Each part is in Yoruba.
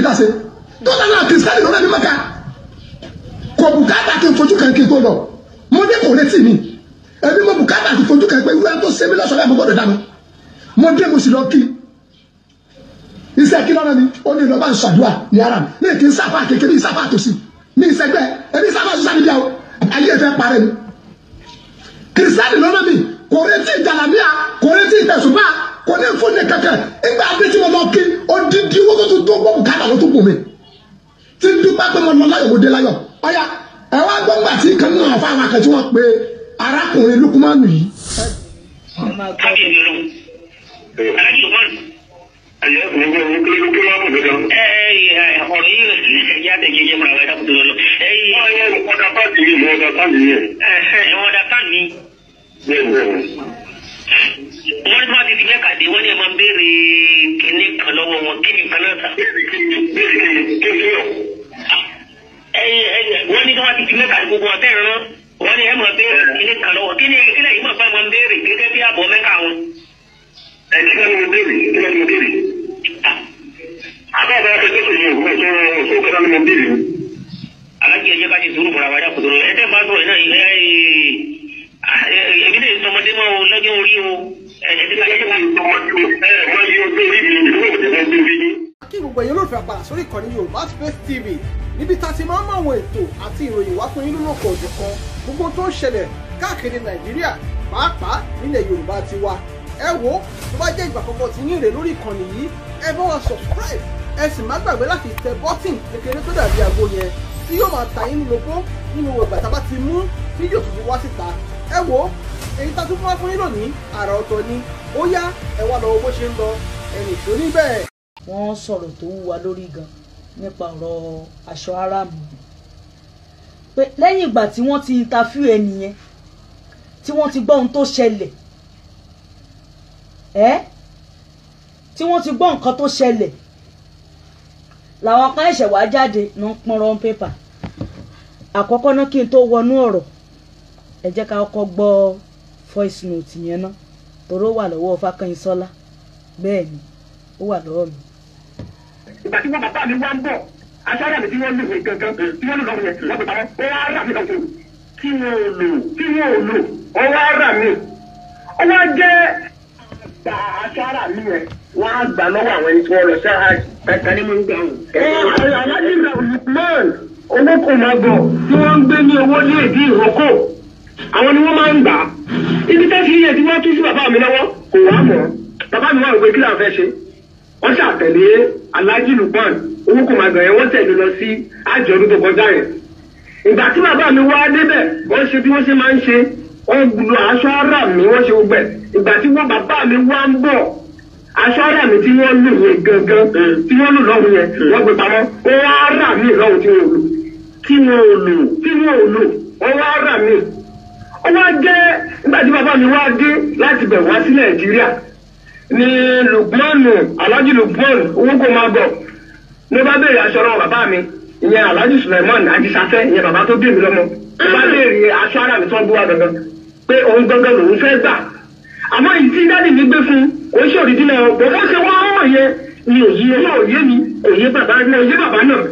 ká ṣe tó dáná kìrìsìtẹ́nì lọ́nà ní Mẹ́kà kò bùkátà kí n fojú kan kí n tó lọ. Mo ní kò retí mi, ẹbí mo bùkátà kí n fojú kan pé irú ẹni tó ṣe mí lọ́sọ̀rọ̀ ẹ̀ mo gbọ́dọ̀ dáná. Mo dé mo sì lọ kí iṣẹ́ kí lọ́nà mi, ó ní lọ́ba ń ṣàdúrà ní ara mi ní kí n sáfà kékeré ìsáfà tòsí ní ìsẹ́gbẹ́ ẹbí sáfà social media o, ayé ẹ̀fẹ́ parẹ́ ni. Kìrìsìtẹ́nì lọ́nà mi kò retí ìjàlámíà, kò retí ìtẹ̀sùnmá, kò ní fún ní kankan. Ìgbà adé tí mo lọ kí odidi owó tó tó gbọ́ bùkátà ló tó bù mí tí ń dúpẹ́ pé mo lọ láyọ̀ mo dé láyọ̀. Ọ̀yà ẹ wá gbọ́ngbà tí kan náà fáwọn akẹ́ tí wọ́n pe arákùnrin Lukumanu yìí. Wọ́n ní wọ́n ti di Mẹ́kà dé, wọ́n ní ẹ máa ń béèrè kíní kan lọ́wọ́ wọn, kí ni nǹkan náà sà. Wọ́n ní wọ́n ti di Mẹ́kà dé gbogbo ọ̀tẹ́ ìran, wọ́n ní ẹ máa béèrè kíní kan lọ́wọ́, kí ni kílẹ̀ yìí máa bá wọn béèrè gẹ́gẹ́ bí àbọ̀ Mẹ́kà wọn. Ẹ kí ló ní mo béèrè? Kí ló ní mo béèrè? Àbá àbá akẹ́kọ̀ọ́ tó yẹ òun ẹ̀ṣọ́ ọ̀ṣọ́ kí ló ní mo béèrè? Alájí ẹ jẹ́ ká ṣe sùúrù fúnra wa dákòtò ẹ tẹ́ bá sọ̀rọ̀ náà èmi lè sọmọdé mọ́ o lọ́jọ́ orí o. Kí gbogbo ẹ̀yin olólùfẹ́ àpàrà sórí ìkànnì Yorùbá Space TV níbi tá a ti máa ń mọ àwọn ètò àti ìròyìn wá fún yín lólókò òjọ̀kan gbogbo tó ń ṣẹlẹ̀ káàkiri Nàìjíríà pàápàá nílẹ̀ Yorùbá ti wa. Ẹ wo tó bá jẹ́ ìgbà àkọ́kọ́ tí yín rè lórí ìkànnì yìí, ẹ bá wa subscribe, ẹ sì má gbàgbé láti tẹ bọ́tìn kékeré tó dàbí àgbo yẹn tí yóò máa ta yín lóko nínú ìgbà tá a bá ti mú fídíò tuntun wá síta. Ẹ wo èyí tá a tún fún wa fún yín lónìí àrà ọ̀tọ̀ ni, ó yá ẹ wá lọ bó ṣe ń lọ ẹnì tó níbẹ̀. Wọ́n sọ̀rọ̀ tó wúwa lórí gan nípa ọ̀rọ̀ aṣọ aráàmù pé lẹ́yìn ìgbà tí wọ́n ti interview ẹnìyẹn tí wọ́n ti gbọ́ ohun tó ṣẹlẹ̀ ẹ́ tí wọ́n ti gbọ́ nǹkan tó ṣẹlẹ̀ làwọn kan ẹ̀ṣẹ̀ wá jáde ní pọ́nrọ́ pépà. Àkọ́kọ́ náà kí n tó wọnú ọ̀rọ̀ ẹ jẹ́ ká kọ́kọ́ gbọ́ voice note yẹn ná torí ó wà lọ́wọ́ Fákànyìnsọ́lá, bẹ́ẹ̀ ni ó wà lọ́wọ́ mi. Ìgbà tí wọ́n bàbá mi wá ń bọ̀ aṣáájú àmì tí wọ́n lò gangan tí wọ́n lò lọ́wọ́ yẹn wọ́n fi pamọ́ ó wá rà mí lọ́wọ́ tí wọ́n ò lò tí wọ́n ò lò ó wá rà mí ó wá jẹ́ gba aṣáájú àmì yẹn wọ́n á gbà lọ́wọ́ àwọn ẹni tí wọ́n lọ ṣáájú. Ẹ̀ka ni mo ń gbà wọn. Aláàjì Lukman owó kò máa bọ̀ tí wọ́n ń gbé ní owó ní èdè ìrókò àwọn ni wọ́n máa ń gbà á. Ibi tẹ́ fi yẹ tí wọ́n tún sí bàbá mi lọ́wọ́ kò wá mọ́. Bàbá mi wà wípé kí làwọn fẹ́ ṣe. Wọ́n ṣàtẹ̀lé Aláàjì Lukman owó kò máa gbà yẹn, wọ́n tẹ̀lé lọ sí àjọ̀dún tó kọjá yẹn. Ìgbà tí bàbá mi wá débẹ̀ wọ́n ṣe bí wọ́n ṣe máa ń ṣe, wọ́n lu aṣọ ara mi, wọ́n ṣe gbogbo ẹ̀. Ìgbà tí wọ́n bàbá mi wá ń bọ̀ aṣọ ara mi tí wọ́n lò yẹn gangan tí wọ́n lò lọ́hùn yẹn wọ́n gbé pamọ́, ó wá rà mí lọ́hùn tí wọ́n lò tí wọ́n ò lò tí wọ́n ò lò ó wá rà mí. Ó wá jẹ́ nígbà tí bàbá mi wá dé láti bẹ̀ wá sí Nàìjíríà ní Lukmanu Alhaji Lukman owó kò máa bọ̀ ní bá béèrè aṣọ lọ́wọ́ bàbá mi ìyẹn Alhaji Suleiman Ajísafẹ́ ìyẹn bàbá tó bí mi lọ́mọ ó bá béèrè aṣọ ara mi tó ń bú wa gangan pé òun gangan lòun fẹ́ gbà. Àmọ́ èyí tí dáàdì mi gbé fún kò ṣe òrìjínà ọ̀pọ̀ ó ṣe wọ́n mọ̀ yẹn ni òye náà òye mi òye bàbá náà òye bàbá náà.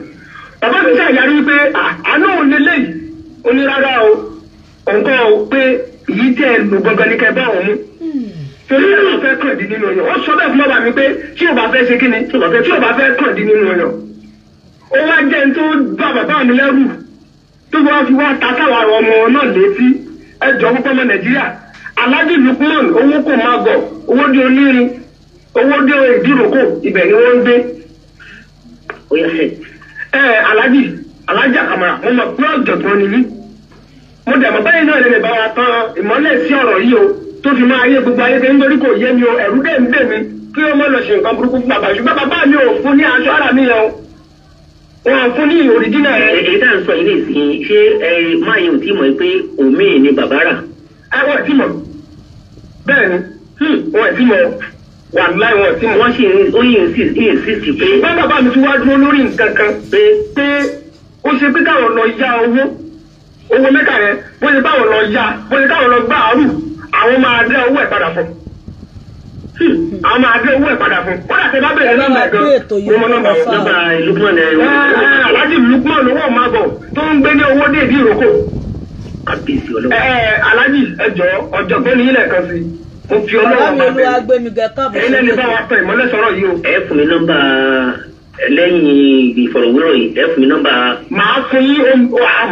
Bàbá mi ṣàyàrí wípé àánú òun lélẹ́yìí ó ní rárá o òǹkọ́ o pé èyí tẹ́ ẹ lò gangan ní kẹ́ bá òun mú. Torí ẹ̀ ló fẹ́ kàn dín nínú ọyàn. Ó sọ bẹ́ẹ̀ fún bàbá mi pé tí ò bá fẹ́ ṣe kíni tí ò bá fẹ́ kàn dín nínú ọyàn. Ó wá jẹ́ ní tó bá bàbá mi lẹ́rù tó wá fi wá ta sáwà ọmọ náà létí ẹ jọ púpọ̀ ọmọ Nàìjíríà. Alhaji Lukman owó kò máa gọ̀ owó dé onírin owó dé ìdíròkò ibẹ̀ ni wọ́n ń gbé. Ẹ Alhaji Alhaji Àkàmàrà mo mọ̀ pé ọ̀jọ̀gbọ́n ni mí. Mo dẹ̀ mọ̀ báyìí náà lè bá wa tan ìmọ́lẹ̀ sí ọ̀rọ̀ yìí o tó fi máa yé gbogbo ayé pé nítorí kò yé mi o ẹ̀rú dẹ̀ ń bè mí kí ó mọ̀ lọ ṣe nǹkan burúkú fún bàbá ṣùgbọ́n bàbá mi ò fún ní aṣọ ara mi yẹn o. Wọn fún ní òrìjínà rẹ. Èyí tá à ń sọ yìí nìsín ṣé ẹ máa yẹn ò tí mọ̀ pé òmíì ni bàbá rà. Wọn ò tí mọ̀ bẹ́ẹ̀ ni wọn ò tí mọ̀ wàláì wọn ò tí mọ̀. Wọ́n sì ń insist pé. Ṣùgbọ́n bàbá mi ti wá dúró lórí nǹkan kan pé ó ṣe pé káwọn lọ yá owó owó mẹ́ta yẹn bó ṣe báwọn lọ yá bó ṣe káwọn lọ gbá àárù àwọn máa dá owó ẹ̀ padà fún. A máa dé owó ẹ̀ padà fún. Kódà tẹ bá bẹ̀rẹ̀ nọ́mbà ẹ̀ gan. Mo mọ nọ́mbà wọn. Nọ́mbà Lukman ẹ̀. Alhaji Lukman owó Magọ tó ń gbé ní owó dé ìdí ìrókò. Kábíyèsí Ọlọ́run. Alhaji ẹ jọ̀ọ́ ọ̀jọ̀gbọ́n ní ilẹ̀ kan sí. Mo fi Bàbá Ọlọ́run mi bá Olúwa bẹ̀rẹ̀. gbé mi gẹ káàbọ̀ Ẹ̀yin lẹ́ni bá wa tan ìmọ́lẹ̀ sọ̀rọ̀ yìí o. Ẹ fún mi nọ́mbà lẹ́yìn ìfọ̀rọ̀wérọ̀ yìí, ẹ fún mi nọ́mbà. Màá fún yín,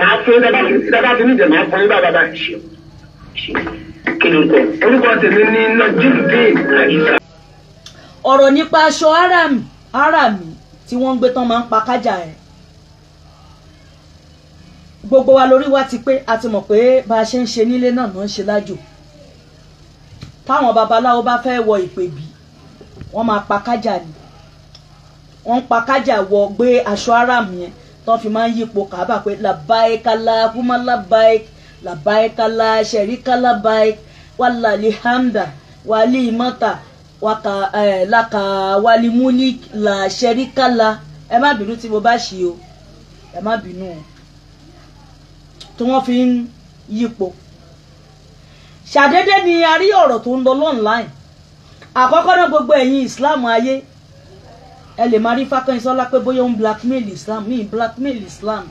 màá fún yín dábàá tí níjẹ̀ màá fún yín bàbá báyìí. Kí ni orúkọ? Orúkọ tèmi ni Najimudeen Àyíṣà. Ọ̀rọ̀ nípa aṣọ Harami tí wọ́n ń gbé tán máa ń pa kájà ẹ̀. Gbogbo wa lórí wa ti pé a ti mọ̀ pé bá a ṣe ń ṣe nílé náà náà ń ṣe lájò. Táwọn babaláwo bá fẹ́ wọ ìpèbí, wọ́n máa pa kájà ni. Wọ́n ń pa kájà wọ gbé aṣọ Harami yẹn tán fi máa ń yípo Kàábà pé labbaik Allahumma labbaik labbaik la sharika labbaik walali hamda wali mata waka laka wali mulik la sharika la. Ẹ má bínú tí mo bá ṣì o, ẹ má bínú o, tí wọ́n fi ń yípo. Ṣàdédé ni a rí ọ̀rọ̀ tó ń lọ online. Àkọ́kọ́ náà gbogbo ẹ̀yin Islam ayé, ẹ lè máa rí Fákànyìnsọ́lá pé bóyá ó ń blackmail Islam. Mi blackmail Islam.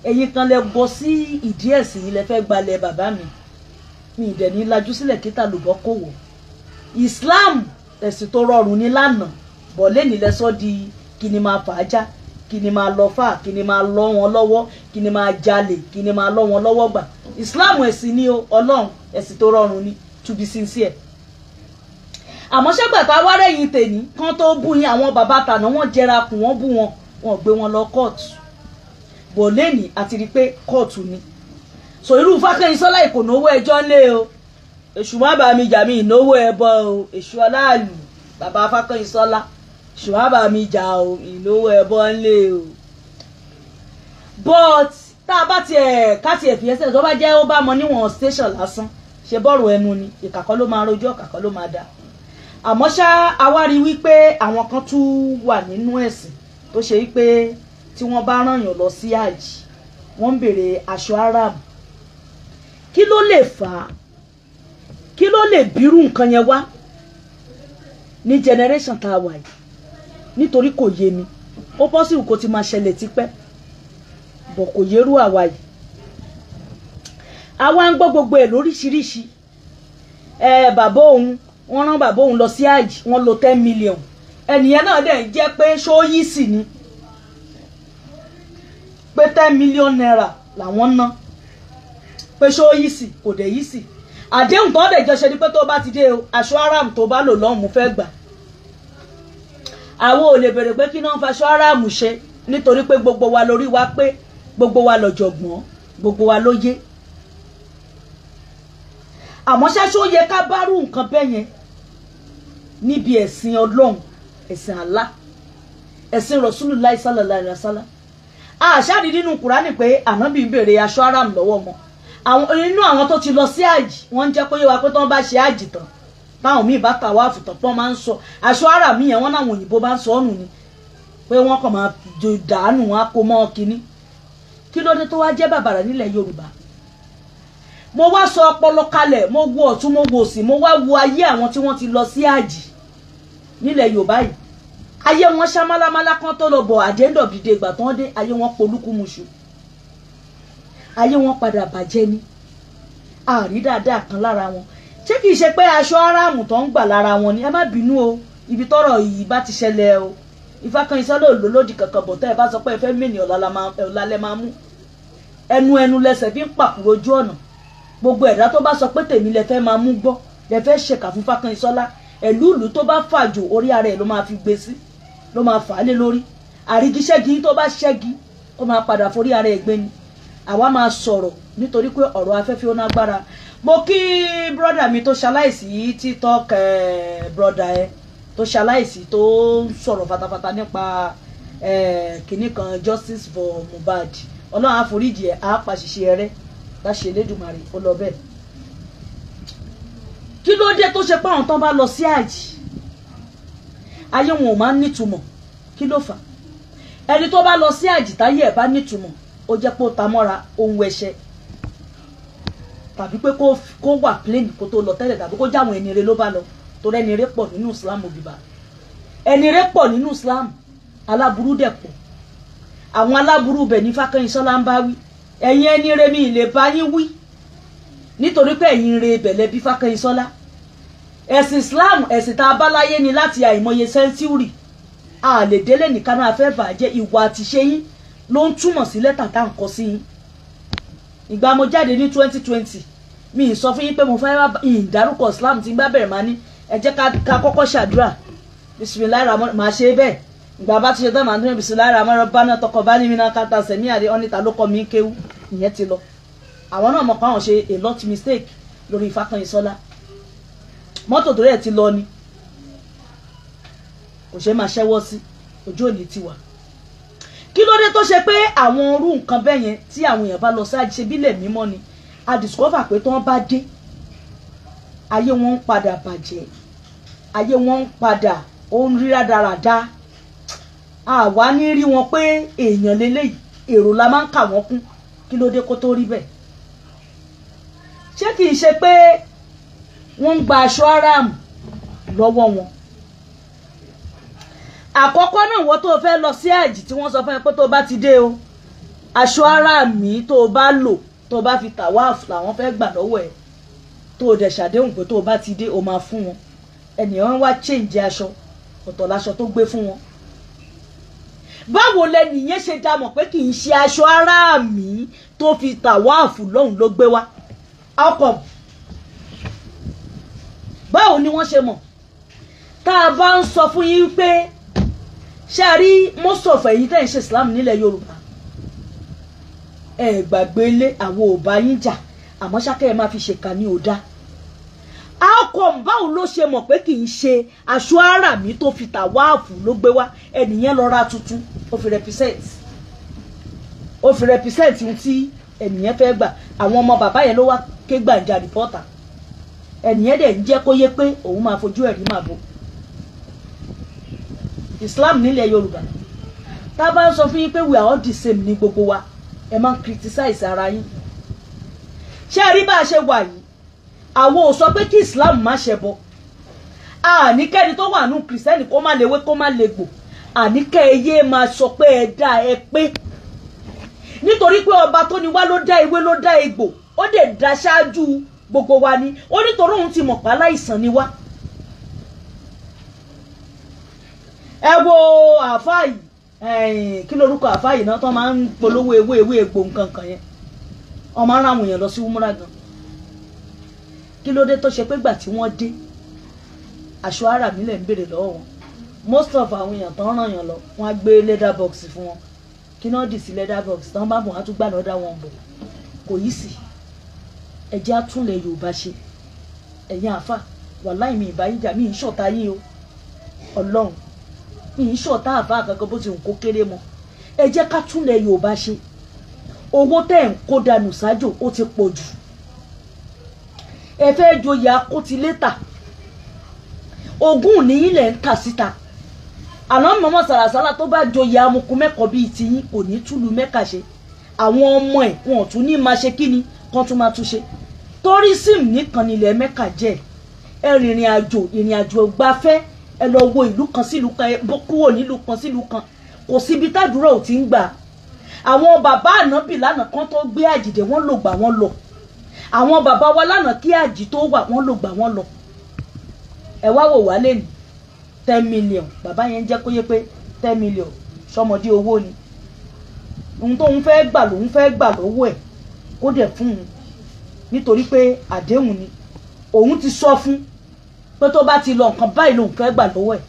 Ẹ̀yin kan lẹ gbọ́ sí ìdí ẹ̀sìn yìí lẹ fẹ́ gbalẹ̀ bàbá mi. Mi ìdẹ̀ ní lajú sílẹ̀ kíta lùbọ́ kò wọ̀. Islam ẹ̀sìn tó rọrùn ní lánàá, bọ̀ lẹ́ni lẹ sọ́ di kí ni máa fà á já, kí ni máa lọ fà, kí ni máa lọ wọn lọ́wọ́, kí ni máa jalè, kí ni máa lọ wọn lọ́wọ́ gbà. Islam ẹ̀sìn ni o, Ọlọ́run ẹ̀sìn tó rọrùn ni, to be sincere. Àmọ́ ṣẹ́gbà tá a wá rẹ̀yìn tèmi kán tó bú yín, àwọn bàbá tàná wọ́n jẹra kù, wọ́n bú wọn, wọ́n gbé wọn lọ kóòtù. Bọ̀ lẹ́ni àti rí pé kóòtù ni. So irú Fákànyìnsọ́lá ìkònówó ẹjọ́ lé o. Èṣù má bàa mi jà, mi ìnáwó ẹbọ o. Èṣù aláàlú bàbá Fákànyìnsọ́lá, èṣù má bàa mi jà o, ìnáwó ẹbọ ńlé o. But tá a bá tiẹ̀ ká tiẹ̀ fi ẹsẹ̀ tó bá jẹ́ ó bá mọ níwọ̀n station lásán, ṣe bọ́ọ̀rù ẹnu ni, ìkàkọ́ ló máa rojọ́, ìkàkọ́ ló máa da. Àmọ́ ṣá a wá rí wípé àwọn kan tún wà nínú ẹ̀sìn tó ṣe wípé tí wọ́n bá rán yàn lọ sí àjì, wọ́n ń béèrè aṣọ Haram. Kí ló lè fà á? Kí ló lè bírú nǹkan yẹn wá ní generation tá a wà yìí? Nítorí kò yé mi. Ó possible kó ti máa ṣẹlẹ̀ tipẹ́, bọ̀ kò yérú àwa yìí. Àwa ń gbọ́ gbogbo ẹ̀ lóríṣiríṣi. Bàbá òun, wọ́n rán bàbá òun lọ sí àjì, wọ́n lo 10 million. Ẹnìyẹn náà dẹ̀ ń jẹ́ pé ṣó yí sì ni pé 10 million naira làwọn ná, pé ṣó yí sì, kò dẹ̀ yí sì. Àdéhùn tó dẹ̀ jọ ṣe ni pé tó bá ti dé o, aṣọ Haram tó bá lò lọ́hùn mo fẹ́ gbà. Àwọn ò lè bèrè pé kí náà ń faṣọ Haram ṣe, nítorí pé gbogbo wa lórí wa pé gbogbo wa lọ̀jọ̀gbọ́n, gbogbo wa ló yé. Àmọ́ ṣáṣó yẹ ká bárù nǹkan bẹ́ẹ̀ yẹn níbi ẹ̀sìn Ọlọ́run, ẹ̀sìn Allah, ẹ̀sìn Rasulullah sallallahu alaihi wasallam. Àṣàrí nínú Kùránì pé Ànábì ń béèrè aṣọ Haram lọ́wọ́ wọn. Àwọn nínú àwọn tó ti lọ sí àjì, wọ́n ń jẹ́ kó yé wa pé tí wọ́n bá ṣe àjì tán, táwọn míì bá tàwáàfù tán, pọ́n máa ń sọ aṣọ Haram yẹn, wọ́n náwọn òyìnbó bá ń sọ ọ́nù ni pé wọ́n kàn máa dànù wọn á kó mọ́ kínní. Kí ló dé tó wá jẹ́ bàbàrà nílẹ̀ Yorùbá? Mo wá sọ ọpọlọ kalẹ̀, mo wo ọ̀tún, mo wo òsì, mo wá wo ayé àwọn tí wọ́n ti lọ sí àjì nílẹ̀ Yorùbá yìí. Ayé wọn ṣá málámálá kan tó lọ bọ̀, àdéńdọ̀bìdè ìgbà tó ń dé, ayé wọn polúkúmuṣu, ayé wọn padà bàjẹ́ ni. Àrí dáadáa kan lára wọn. Ṣé kìí ṣe pé aṣọ Haram tó ń gbà lára wọn ni? Ẹ má bínú o, ibi tọ́rọ̀ yìí bá ti ṣẹlẹ̀ o. Ifákànyìnsọ́lá ò lólódì kankan bọ̀, tẹ́ ẹ bá sọ pé ẹ fẹ́ mìíní ọ̀la lẹ máa mú. Ẹnu ẹnu lẹsẹ̀ fi ń pàkúrò ojú ọ̀nà. Gbogbo ẹ̀dá tó bá sọ pé tèmi lẹ fẹ́ máa mú gbọ́, lẹ fẹ́ ṣèkà fún Fákànyìnsọ́lá, ẹ̀lúùlù tó bá fàjò orí ara ẹ̀ ló máa fi gbé sí, ló máa fà á lé lórí. Àrígiṣẹ́gi tó bá ṣẹ́gi, ó máa padà forí ara ẹ̀ gbé ni. Àwa máa sọ̀rọ̀ nítorí pé ọ̀rọ̀ afẹ́fẹ́ ó nágbára. Mo kí brọ́dà mi tó ṣaláìsí, TikTok brọ́dà ẹ tó ṣaláìsí, tó ń sọ̀rọ̀ fatafata nípa kinní kan justice for Mohbad. Ọlọ́run àforíjì ẹ̀, á pa ṣìṣe ẹrẹ́ láṣẹ Elédùmarè, ó lọ bẹ́ẹ̀. Kí ló dé tó ṣe pé àwọn tán bá lọ sí àjì, ayé wọn ò máa ń nítumọ̀? Kí ló fà? Ẹni tó bá lọ sí àjì táyé ẹ̀ bá nítumọ̀, ó jẹ́ pé ó ta mọ́ra ohun ẹ̀ṣẹ̀, tàbí pé kó wà plane kó tó lọ tẹ́lẹ̀, tàbí kó jáwọn ẹni rere ló bá lọ. Torí ẹni rẹ̀ pọ̀ nínú Islam òbíbà, ẹni rẹ̀ pọ̀ nínú Islam, aláburú dẹ̀ pọ̀. Àwọn aláburú bẹ̀ ní Fákẹ́yìnsọ́lá ń bá wí. Ẹ̀yin ẹni rẹ̀ mi lè bá yín wí, nítorí pé ẹ̀yin rẹ̀ bẹ̀lẹ̀ bí Fákẹ́yìnsọ́lá. Ẹ̀sìn Islam ẹ̀sìn tá a bá láyé ni láti àìmọye sẹ́ńtúrì. A lè délé nìkan náà fẹ́ bàjẹ́. Ìwà àtiṣe yín ló ń túmọ̀ sí lẹ́tà tá à ń kọ sí yín. Ìgbà mo jáde ní 2020, mi ì sọ fún yín pé mo fẹ́ wá ìdárúkọ Islam. Tí n bá bẹ̀rẹ̀ máa ní ẹ jẹ́ ká kọ́kọ́ ṣàdúrà, bisimilayi ramọ, màá ṣe bẹ́ẹ̀. Ìgbà bá ti ṣe tán màá ní bisimilayi ramọ rọbánà tọkọ bá ní mi náà kàtà sẹ̀mí àdé ọ́nìta ló kọ́ mi ń kéwú. Ìyẹn ti lọ. Àwọn náà mọ̀ pé àwọn ṣe a lot mistake lórí Fákẹ́yìnsọ́lá. Mọ́tò tó rẹ̀ ti lọ ni kò ṣe máa ṣẹ́wọ́ sí, ojú òní ti wà. Kí ló dé tó ṣe pé àwọn orú nǹkan bẹ́ẹ̀ yẹn tí àwọn èèyàn bá lọ sí àṣebílẹ̀ mímọ́ ni a discover pé tí wọ́n bá dé, ayé wọn ń padà bàjẹ́, ayé wọn ń padà ó ń rí rádaràda. Àwa ní rí wọn pé èèyàn lélẹ́yìí, èrò la máa ń kà wọ́n kún. Kí ló dé kó tó rí bẹ́ẹ̀? Ṣé kì í ṣe pé wọ́n ń gba aṣọ aram lọ́wọ́ wọn? Àkọ́kọ́ náà, wọ́n tó fẹ́ lọ sí àjì tí wọ́n sọ fún ẹ pé tó bá ti dé o, aṣọ ara mi tó bá lò tó bá fi tàwáàfù làwọn fẹ́ gbà lọ́wọ́ ẹ̀, tó dẹ̀ ṣàdéhùn pé tó bá ti dé o máa fún wọn. Ẹnìyàn wá change aṣọ, ọ̀tọ̀ láṣọ tó gbé fún wọn. Báwo lẹnìyẹn ṣe dá mọ̀ pé kì í ṣe aṣọ ara mi tó fi tàwáàfù lọ́hùn ló gbé wá? How come? Báwo ni wọ́n ṣe mọ̀? Tá a bá ń sọ fún yín pé ṣe rí most of ẹ̀yin tẹ́ ń ṣe Islam nílẹ̀ Yorùbá, ẹ gbàgbé lé àwọn ò bá yín jà, àmọ́ ṣákẹ́ ẹ máa fi ṣèkà ní òdá. How come? Báwo ló ṣe mọ̀ pé kì í ṣe aṣọ ara mi tó fi tàwáàfù ló gbé wá? Ẹnìyẹn lọ ra tuntun, ó fi represent ohun tí ẹnìyẹn fẹ́ gbà. Àwọn ọmọ bàbá yẹn ló wá ké gbàǹjà rìpọ́tà. Ẹnìyẹn dẹ̀ ń jẹ́ kó yé pé òun máa fojú ẹ̀rí máa bò. Islam nílẹ̀ Yorùbá, tá a bá ń sọ fún yín pé we are all the same ní gbogbo wa, ẹ máa ń criticize ara yín. Ṣé ẹ rí bá a ṣe wà yìí? Àwọn ò sọ pé kí Islam má ṣẹbọ. Àníkẹ́ni tó wà nù kìrìsìtẹ́nì kó má lewé kó má legbò. Àníkẹ́ ẹ yé máa sọ pé ẹ dá ẹ pé, nítorí pé ọba tó ní wá ló dá ewé ló dá egbò, ó dẹ̀ dá ṣáájú gbogbo wa ni. Ó nítorí òun ti mọ̀ pé aláìsàn ni wá. Ẹ wo àáfàá yìí, kí lorúkọ àáfàá yìí náà tó máa ń polówó ewé ewé egbò nǹkan kan yẹn, wọ́n máa ń ráwọn èèyàn lọ sí wúmúrà gan. Kí ló dé tó ṣe pé gbà tí wọ́n dé, aṣọ ara mi lẹ̀ ń béèrè lọ́wọ́ wọn? Most of àwọn èèyàn tó ń ràn yàn lọ, wọ́n á gbé leather box fún wọn. Kí náà dì sí leather box tán bá bọ̀, wọ́n á tún gbà lọ́dà wọn bọ̀. Kò yí sí. Ẹ jẹ́ àtúnlẹ̀ Yorùbá ṣe. Ẹ̀yin àáfà, wàláì mi ìbá yín jà, mi ń ṣọ̀tá yín o. Ọlọ́run, mi ń ṣọ̀tá àáfà kankan bó ti hùn kó kéré mọ́. Ẹ jẹ́ ká túnlẹ̀ Yorùbá ṣe. Owó tẹ̀ ń kó dànù sájò ó ti pọ̀ jù. Ẹ fẹ́ joyè akótilétà, ogún ní ilẹ̀ ń tà síta. Àná mọ̀mọ́ sàràsàrà tó bá joyè amukun mẹ́kọ̀ọ́ bíi tiyín kò ní túlù mẹ́kà ṣe. Àwọn ọmọ ẹ̀ wọn ò tún ní máa ṣe kíni kan tún máa tún ṣe. Tourism nìkan nílẹ̀ mẹ́kà jẹ́. Ẹ rìnrìn àjò, ìrìn àjò gbafẹ́, ẹ lọ wo ìlú kan sílùú kan, ẹ kúrò nílùú kan sílùú kan. Kò síbi tádúrà ò ti ń gbà. Àwọn bàbá ànábì lánàá kan tó gbé àjìdè wọ́n lò gbà wọ́n lọ. Àwọn bàbá wa lánàá kí àjì tó wà wọ́n lò gbà wọ́n lọ. Ẹ wá wò wá lẹ́nu 10 million. Bàbá yẹn ń jẹ́ kó yé pé 10 million sọmọdé owó ni. Ohun tóun fẹ́ gbà lòun fẹ́ gbà lọ́wọ́ ẹ̀ kó dẹ̀ fún un, nítorí pé àdéhùn ni. Òun ti sọ fún pé tó bá ti lọ nǹkan báyìí lòun fẹ́ gbà lọ́wọ́ ẹ̀.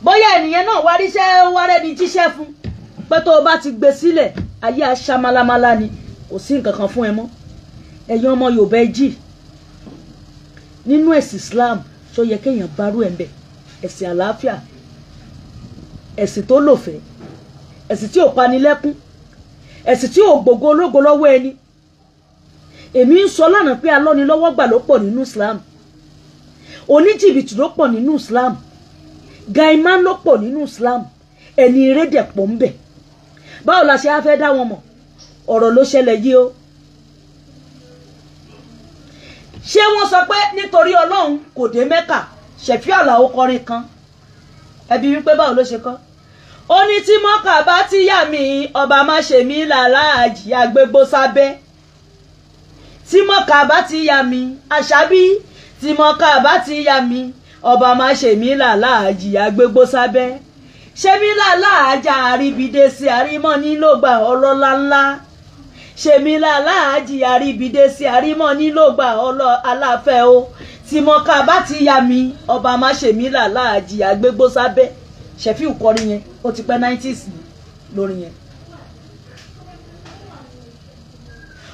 Bóyá ènìyàn náà wá ríṣẹ́ wá rẹ́ni jíṣẹ́ fún pé tó bá ti gbé sílẹ̀ ayé aṣá málámálá ni, kò sí nǹkan kan fún ẹ mọ́. Ẹ̀yin ọmọ Yorùbá ẹ jí. Nínú ẹ̀sìn Islam, ṣó yẹ kéèyàn bárú ẹ̀ ń bẹ̀? Ẹ̀sìn àlàáfíà, ẹ̀sìn tó lòfẹ́, ẹ̀sìn tí ò panilẹ́kún, ẹ̀sìn tí ò gbògo ológo lọ́wọ́ ẹni. Èmi ń sọ lánàá pé alọ́nilọ́wọ́gbà ló pọ̀ nínú Islam, oníjìbìtì ló pọ̀ nínú Islam, gaiman ló pọ̀ nínú Islam, ẹni ìrédè pọ̀ ń bẹ̀. Báwo la ṣe á fẹ́ dá wọn mọ̀? Ọ̀rọ̀ ló ṣẹlẹ̀ yìí o. Ṣé wọ́n sọ pé nítorí Ọlọ́run kò dé Mẹ́kà? Ṣẹ̀fí Àlàó kọrin kan, ẹbí wípé báwo ló ṣe kọ́? Ó ní tí Mọ́kà bá ti yà mí, ọba má ṣe mí làlájì àgbégbó sábẹ́. Tí Mọ́kà bá ti yà mí, àṣàbí, tí Mọ́kà bá ti yà mí, ọba má ṣe mí làlájì àgbégbó sábẹ́. Ṣé mí làlájà àríbidé sí àrímọ́ nílògbà ọlọ́lá ńlá. Ṣé mí làlájì àríbidé sí àrímọ́ nílògbà ọlọ́ aláfẹ́ o. Tí Mọ́kà bá ti yà mí, ọba má ṣe mí làlájì àgbégbó sábẹ́. Ṣẹ̀fíù kọrin yẹn, ó ti pẹ́ 90s lórí yẹn.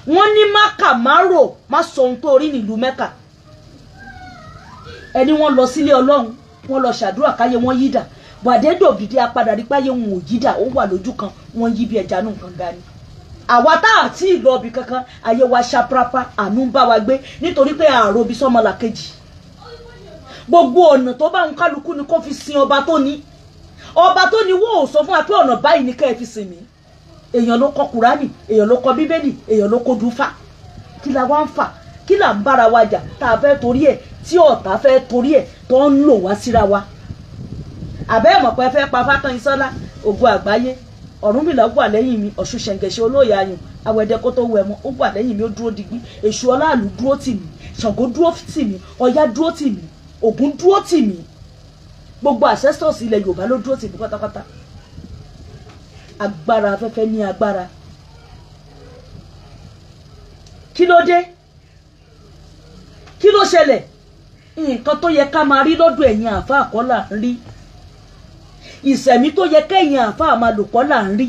Wọ́n ní Mákà márò má sọ ohun tó rí nílùú Mẹ́kà. Ẹni wọ́n lọ sílé Ọlọ́run, wọ́n lọ ṣàdúrà káyé wọ́n yídà. Bàdédò bìdí apadà rí páyé wọn ò yídà, ó wà lójú kan, wọ́n yí bí ẹja nù nǹkan ga ni. Àwa tá àti ìlọ ibì kankan, ayé wa ṣaprapa, àánú ń bá wa gbé nítorí pé àròbí sọmọlàkejì. Gbogbo ọ̀nà tó bá ń kálukú ni kó fi sin ọba tó ní. Ọba tó ní wọ́n ò sọ fún wa pé ọ̀nà báyìí ni ká ẹ fi sìn mí. Èèyàn ló kọ Kùránì, èèyàn ló kọ Bíbélì, èèyàn ló kọ dúfà. Kí la wá ń fà? Kí là ń bára wa jà tá a fẹ́ torí ẹ̀, tí ọ̀tá fẹ́ torí ẹ̀ tó ń lò wá síra wa? Àbẹ́ ẹ̀mọ̀ pé fẹ́ pa Fákànyìnsọ́lá, ògo àgbáyé. Ọ̀rúnmìlà wà lẹ́yìn mi, Ọ̀ṣun ṣẹ̀ǹgẹ̀ṣẹ̀ olóyè ayùn, awẹ́dẹ kó tó wẹ̀ mọ́, ó wà lẹ́yìn mi, ó dúró digbí. Èṣù ọláàlú dúró tì mí, Ṣàngó dúró tì mí, Ọya dúró tì mí, Ògún dúró tì mí. Gbogbo ancestors ilẹ̀ Yorùbá ló dúró tì mí pátápátá. Agbára afẹ́fẹ́ ní agbára. Kí ló dé? Kí ló ṣẹlẹ̀? Nǹkan tó yẹ ká máa rí lọ́dọ̀ ẹ̀yin àáfàá kọ́ là ń rí. Ìṣẹ̀mí tó yẹ kẹ́yìn àáfàá máa lò kọ́ là ń rí.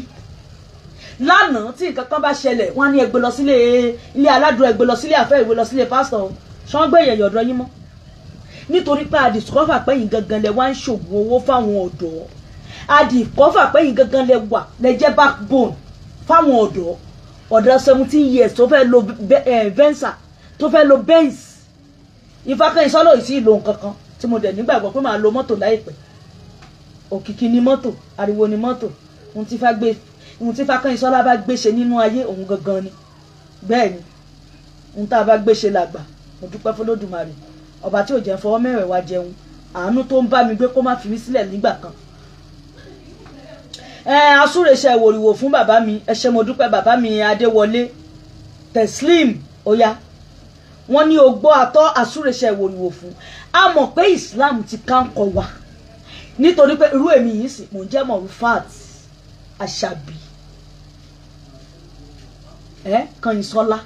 Lánàá tí nǹkan kan bá ṣẹlẹ̀, wọ́n á ní ẹ gbé lọ sílé ilé aládùn, ẹ gbé lọ sílé àfẹ́, ẹ gbé lọ sílé pásítọ̀. Ṣé wọ́n gbé èèyàn ọ̀dọ̀ yín mọ́? Nítorí pé a discover pé yín gangan lẹ wá ń ṣògùn owó fáwọn ọ̀dọ́. A discover pé yín gangan lẹ wà, lẹ jẹ́ backbone fáwọn ọ̀dọ́. Ọ̀dọ́ 17 years tó fẹ́ lo Venza, tó fẹ́ lo Benz. Ìfákànyìnsọ́lá ò sí ìlò nǹkan kan tí mo dẹ̀ nígbàgbọ́ pé màá lo mọ́tò láìpẹ́. Òkìkí ni mọ́tò, ariwo ni mọ́tò. Ohun tí Fákànyìnsọ́lá bá gbé ṣe nínú ayé òun gangan ni. Bẹ́ẹ̀ ni, ohun tá a bá gbé ṣe làgbà. Mo dúpẹ́ f'Olódùmarè, ọba tí ò jẹ́ fọwọ́ mẹ́rẹ̀ wá jẹun, àánú tó ń bá mi gbé kó má fi mí sílẹ̀ nígbà kan. Asúrèṣe ìwòrìwò fún bàbá mi, ẹ ṣé mo dúpẹ́ bàbá mi Adéwọlé Teslim Oya. Wọ́n ní ogbó atọ́ asúrèṣe ìwòrìwò fún. A mọ̀ pé Islam ti ká ń kọ wa. Nítorí pé irú èmi yìí sì mò ń jẹ́ Mọ̀rúfát Àṣàbí. Kànyìnsọ́lá.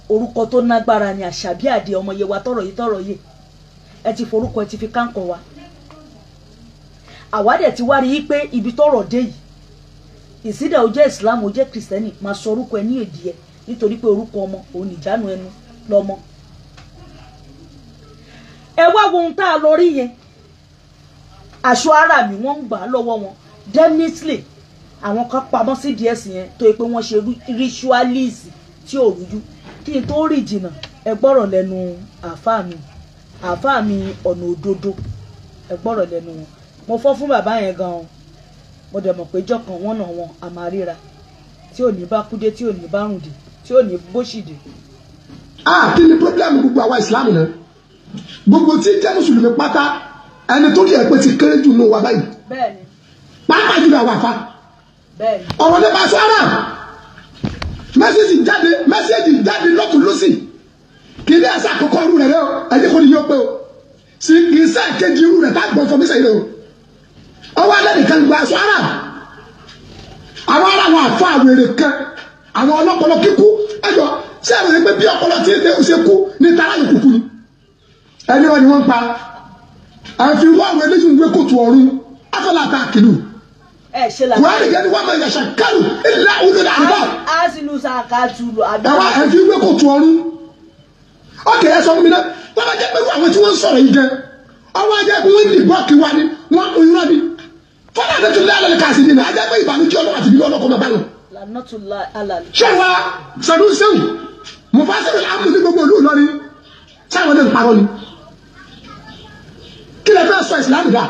Orúkọ tó nágbára ni Àṣàbí àdé ọmọ Yewa tọrọ yìí tọrọ yìí. Ẹ ti forúkọ ẹ ti fi káńkọ wa. Àwa dẹ̀ ti wá rí i pé ibi tọ́rọ̀ dé yìí, ìsídà ó jẹ́ Islam ó jẹ́ Kìrìsìtẹ́nì, máa sọ orúkọ ẹ ní èdè ẹ nítorí pé orúkọ ọmọ òun nìjánu ẹnu lọ́mọ. Ẹ wá wo ohun tá a lọ rí yẹn. Aṣọ ara mi wọ́n ń gbà á lọ́wọ́ wọn. Definitely àwọn kan pamọ́ sí díẹ̀ sí yẹn tó yẹ pé wọ́n ṣe ritualist tí ò rújú. Kí n tó rí jìnnà, ẹ gbọ́rọ̀ lẹ́nu àáfàá mi, àáfàá mi ọ̀nà òdodo, ẹ gbọ́rọ̀ lẹ́nu wọn. Mo fọ́ fún bàbá yẹn gan-an, mo dẹ̀ mọ̀ pé jọ́ kan wọ́n náà wọn a máa ríra, tí ò ní bá kúdé, tí ò ní bá rùn dé, tí ò ní bóṣìdé. Kí ni pírọ́blẹ́mù gbogbo àwa ìsìlámù náà? Gbogbo tí jẹ́ mùsùlùmí pátá, ẹni tó rí ẹ pé ti kéré jù nù wa báyìí. Bẹ́ẹ̀ni. Pàápàá jùlọ àwọn àfa. Bẹ́ẹ̀ni. Ọ̀rọ̀ nípa aṣọ ara, mẹ́sẹ̀jì jáde lọ́tún lọ́sì. Kì í ní ẹsẹ̀ àkọ́kọ́ irú rẹ̀ rẹ̀ o, ẹ̀jẹ̀ kò ní yóò pé o. Sì kì í sẹ́ kejì irú rẹ̀ tá gbọ́n fọmísẹ̀ yìí rẹ̀ o. Ọwọ́ alẹ́ nìkan gba aṣọ ara. Àwọn ará àwọn àfa àwèrè kan, àwọn ọlọ́pọlọ kíkú, ẹjọ́ ṣé àwọn ẹgbẹ́ bí ọpọlọ tí ń ṣe kú ní tara yòókù kú ni. Ẹni wọn ni wọ́n ń pa. Àfi wọ́n àwọn eléyìí ń gbé kóòtù ọ̀run, afọlá ta kìlù. Ẹ ṣe la. Kùránì kẹ́ni wọ́n máa yàṣà kálù ilá òun ní àdúgbò. Asilu sàkàtúlù àdúgbò. Ẹ̀wá ẹ̀fí gbé kóòtù ọ̀run. Ókè ẹ sọ fún mi náà, wọ́n bá jẹ́ pé àwọn tí wọ́n ń sọ̀rọ̀ yìí gan, ọwọ́ ajẹ́ pé wọ́n ń dìbò kí wa ni, wọ́n ń irọ́ ni. Fọlá àti tún lálẹ́ kàṣí ni, ajẹ́ pé ìbànújẹ́ ọlọ́wọ́ àti ìbílẹ̀ ọlọ́kọ́ máa bá wọn. Lanatula alali. Ṣé wa Sanusi Mufasiru Amu ní gbogbo ìlú Ìlọrin, sáwọn ní parọ́ ni? Kí lè fẹ́ sọ ìsìlámù dà?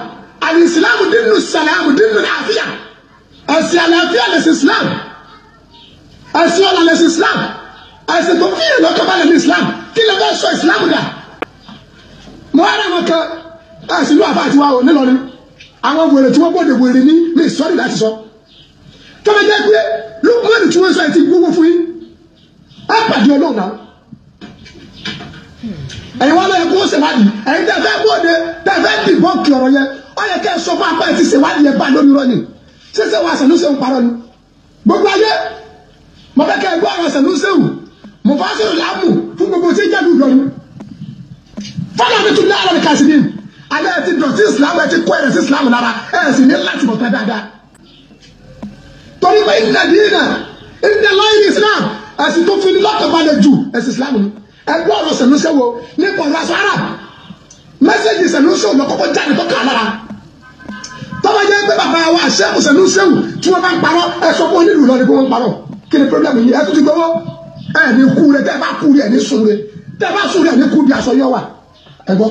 Àní ìsìlámù dínú sàlámù dínú àlàáfíà. Ẹ̀sìn àlàáfíà lẹ̀sìn ìsìlámù. Ẹ̀sìn ọ̀la lẹ̀sìn ìsìlámù. Ẹ̀sìn tó fi yẹn lọ́kàn balẹ̀ ní Islam. Kí lè fẹ́ sọ Islam dà? Mo ara wọn kan ẹ̀sìn ló àfa àti wa ò nílọrin. Àwọn wèrè tí wọ́n bọ̀dẹ̀ wèrè ní mi sọ́ọ̀rì láti sọ. Tọ́lá jẹ́ pé Lukman tí wọ́n sọ ẹ̀ ti gbówó fún yín. Ẹ pàdé Ọlọ́run náà. Ẹ̀yin wá lọ́yẹ̀ kó ṣèwádìí. Ẹ̀yin tẹ́ fẹ́ bóde tẹ́ fẹ́ dìbọn kí ọ̀rọ̀ yẹn. Ó yẹ kẹ́ ẹ sọ fún apá ẹ̀ ti ṣèwádìí ẹ̀ bá lórí rọ ni. Ṣíṣe wa Sanusi ń parọ́ ni. Gbogbo ayé mo fẹ́ kẹ́ ẹ gbọ́ ọ̀rọ̀ Sanusi wù. Mo fà sọ̀rọ̀ láàmú fún gbogbo tí ìjẹ́lu lọ́nu. Fọlá mi tún láàárọ̀ ní kàṣíní. Alẹ́ ẹ ti dọ̀tí Islam ẹ ti kó ẹ̀rẹ̀ sí Islam lára ẹ̀ sì ní láti bọ̀ tán dáadáa. Torí pé ìnà dínà ìnà lọ́yìn Islam ẹ̀sìn tó fi ní lọ́kànbalẹ̀ jù ẹ̀sìn Islam ni. Ẹgbẹ́ ọ̀rọ̀ Sanusi wo nípa ọ̀rọ̀ aṣọ Arab. Mẹ́sẹ̀gì Sanusi ò lọ kọ́kọ́ jáde tó kà á lára. Tọ́ba jẹ́ pé bàbá wa Ṣẹ́kù Sanusi tí wọ́n bá ń parọ́ ẹ sọ fún onílù lọ ni pé wọ́n ń parọ́. Kí ni pírọ́blẹ́mù yìí? Ẹ tún ti gbowó. Ẹ ní kú rẹ tẹ́ bá kú rẹ ní sùn rẹ tẹ́ bá sùn rẹ ní kú bí aṣọ yọ wà. Ẹ gbọ́.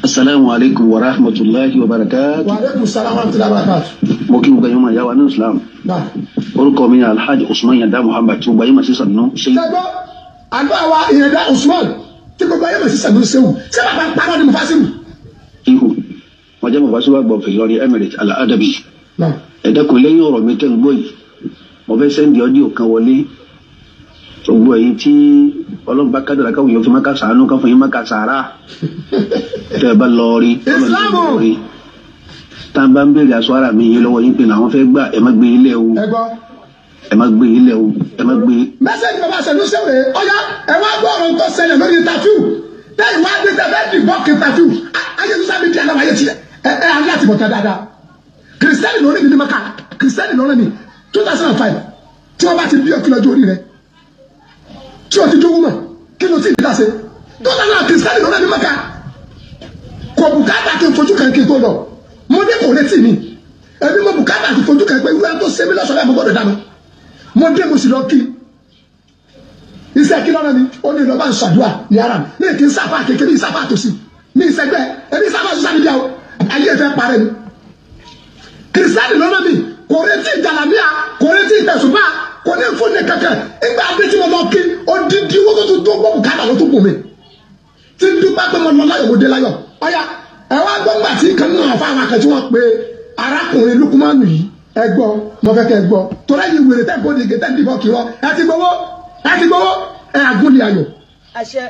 Asalaamu aleykum wa rahmatulahi wa barakatu. Wa aleykum salaam wa rahmatulahi wa barakatu. Mo kí gbogbo ẹ̀yin ọmọ ìyá wa ní Islam. Orúkọ mi ni Alhaji Usman Yanda Muhammad tí gbogbo ayé mà sí Sanusi. Ṣé gbọ́ àdúrà wa Yanda Usman tí gbogbo ayé mà sí Sanusi wù ṣé bàbá ń parọ́ ni Mufasiru. Ihu wọ́n jẹ́ Mufasiru àgbà of Ìlọrin Emirate Al-Adabi. Ẹ dákun lẹ́yìn ọ̀rọ̀ mi tẹ́ ń gbọ́ yìí mo fẹ́ sẹ́ndì ọ́díò kan wọlé. Gbogbo ẹ̀yin tí Ọlọ́run bá kádàrá káwọn èèyàn fi má ka sàánú káwọn yín má ka sàárà tẹ́ ẹ bá lọ rí Ọlọ́run rí tá a bá ń béèrè aṣọ ara mi yín lọ́wọ́ yín pé làwọn fẹ́ gbà ẹ má gbé yín lẹ̀ o ẹ má gbé yín lẹ̀ o ẹ má gbé. Mẹ́sẹ̀gì bàbá Sanusi rèé ọ̀yá ẹ wá gbọ́ ọ̀rọ̀ tó ṣẹlẹ̀ lórí interview tẹ́yìn wá dé tẹ́ fẹ́ dìbọ́ kí interview ayé tó sábẹ́ di aláwọ̀ ayé tiẹ̀ ẹ ẹ ayé àtìbọ̀tán dáadáa. Kìrìsìtẹ́nì lórí mi ní Maka, Kìrìsìtẹ́nì lórí mi 2005 tí wọ́n bá ti bí ọkì lọ́jọ́ orí rẹ̀ tí o ti dówó mọ̀ kí ló ti di láṣẹ 2005 Kìrìsìtẹ́nì lórí mi Maka kò bùkátà kí n fojú kan kí n tó lọ. Mo dé kò retí mi ẹbí mo bùkátà kí n fojú kan pé irú ẹ tó ṣe mí lọ́sọ̀rọ̀ ẹ̀ mo gbọ́dọ̀ dáná. Mo dé mo sì lọ kí iṣẹ́ kí lọ́nà mi ó ní lọ́ba ń ṣàdúrà ní ara mi ní kí n sáfà kékeré ní sáfà tòsí ní ìṣẹ́gbẹ́ ẹbí sáfà sọ́sà níbi àwọn ayé ẹ̀fẹ́ parẹ́ mi. Kìrìsìtẹ́nì lọ́nà mi kò retí ìjàlámíà kò retí ìtẹ̀sùbá kò ní fún ní kankan. Ìgbà adé tí mo lọ kí odidi owó tó tó gbọ́ bùkátà ló tó bù mí tí ń dúpẹ́ pé mo lọ láyọ̀ mo dé láyọ̀. Ọ̀yà ẹ wá gbọ́ ńgbà tí kan náà fáwọn akẹ́ tí wọ́n pe arákùnrin Lukumanu yìí ẹ gbọ́ mo fẹ́ kẹ́ ẹ gbọ́ torí ẹ̀yin wèrè tẹ́ bóde gé tẹ́ ń dìbọn kiri ẹ ti gbowó ẹ ti gbowó ẹ àgúnlé ayọ̀. Àṣẹ.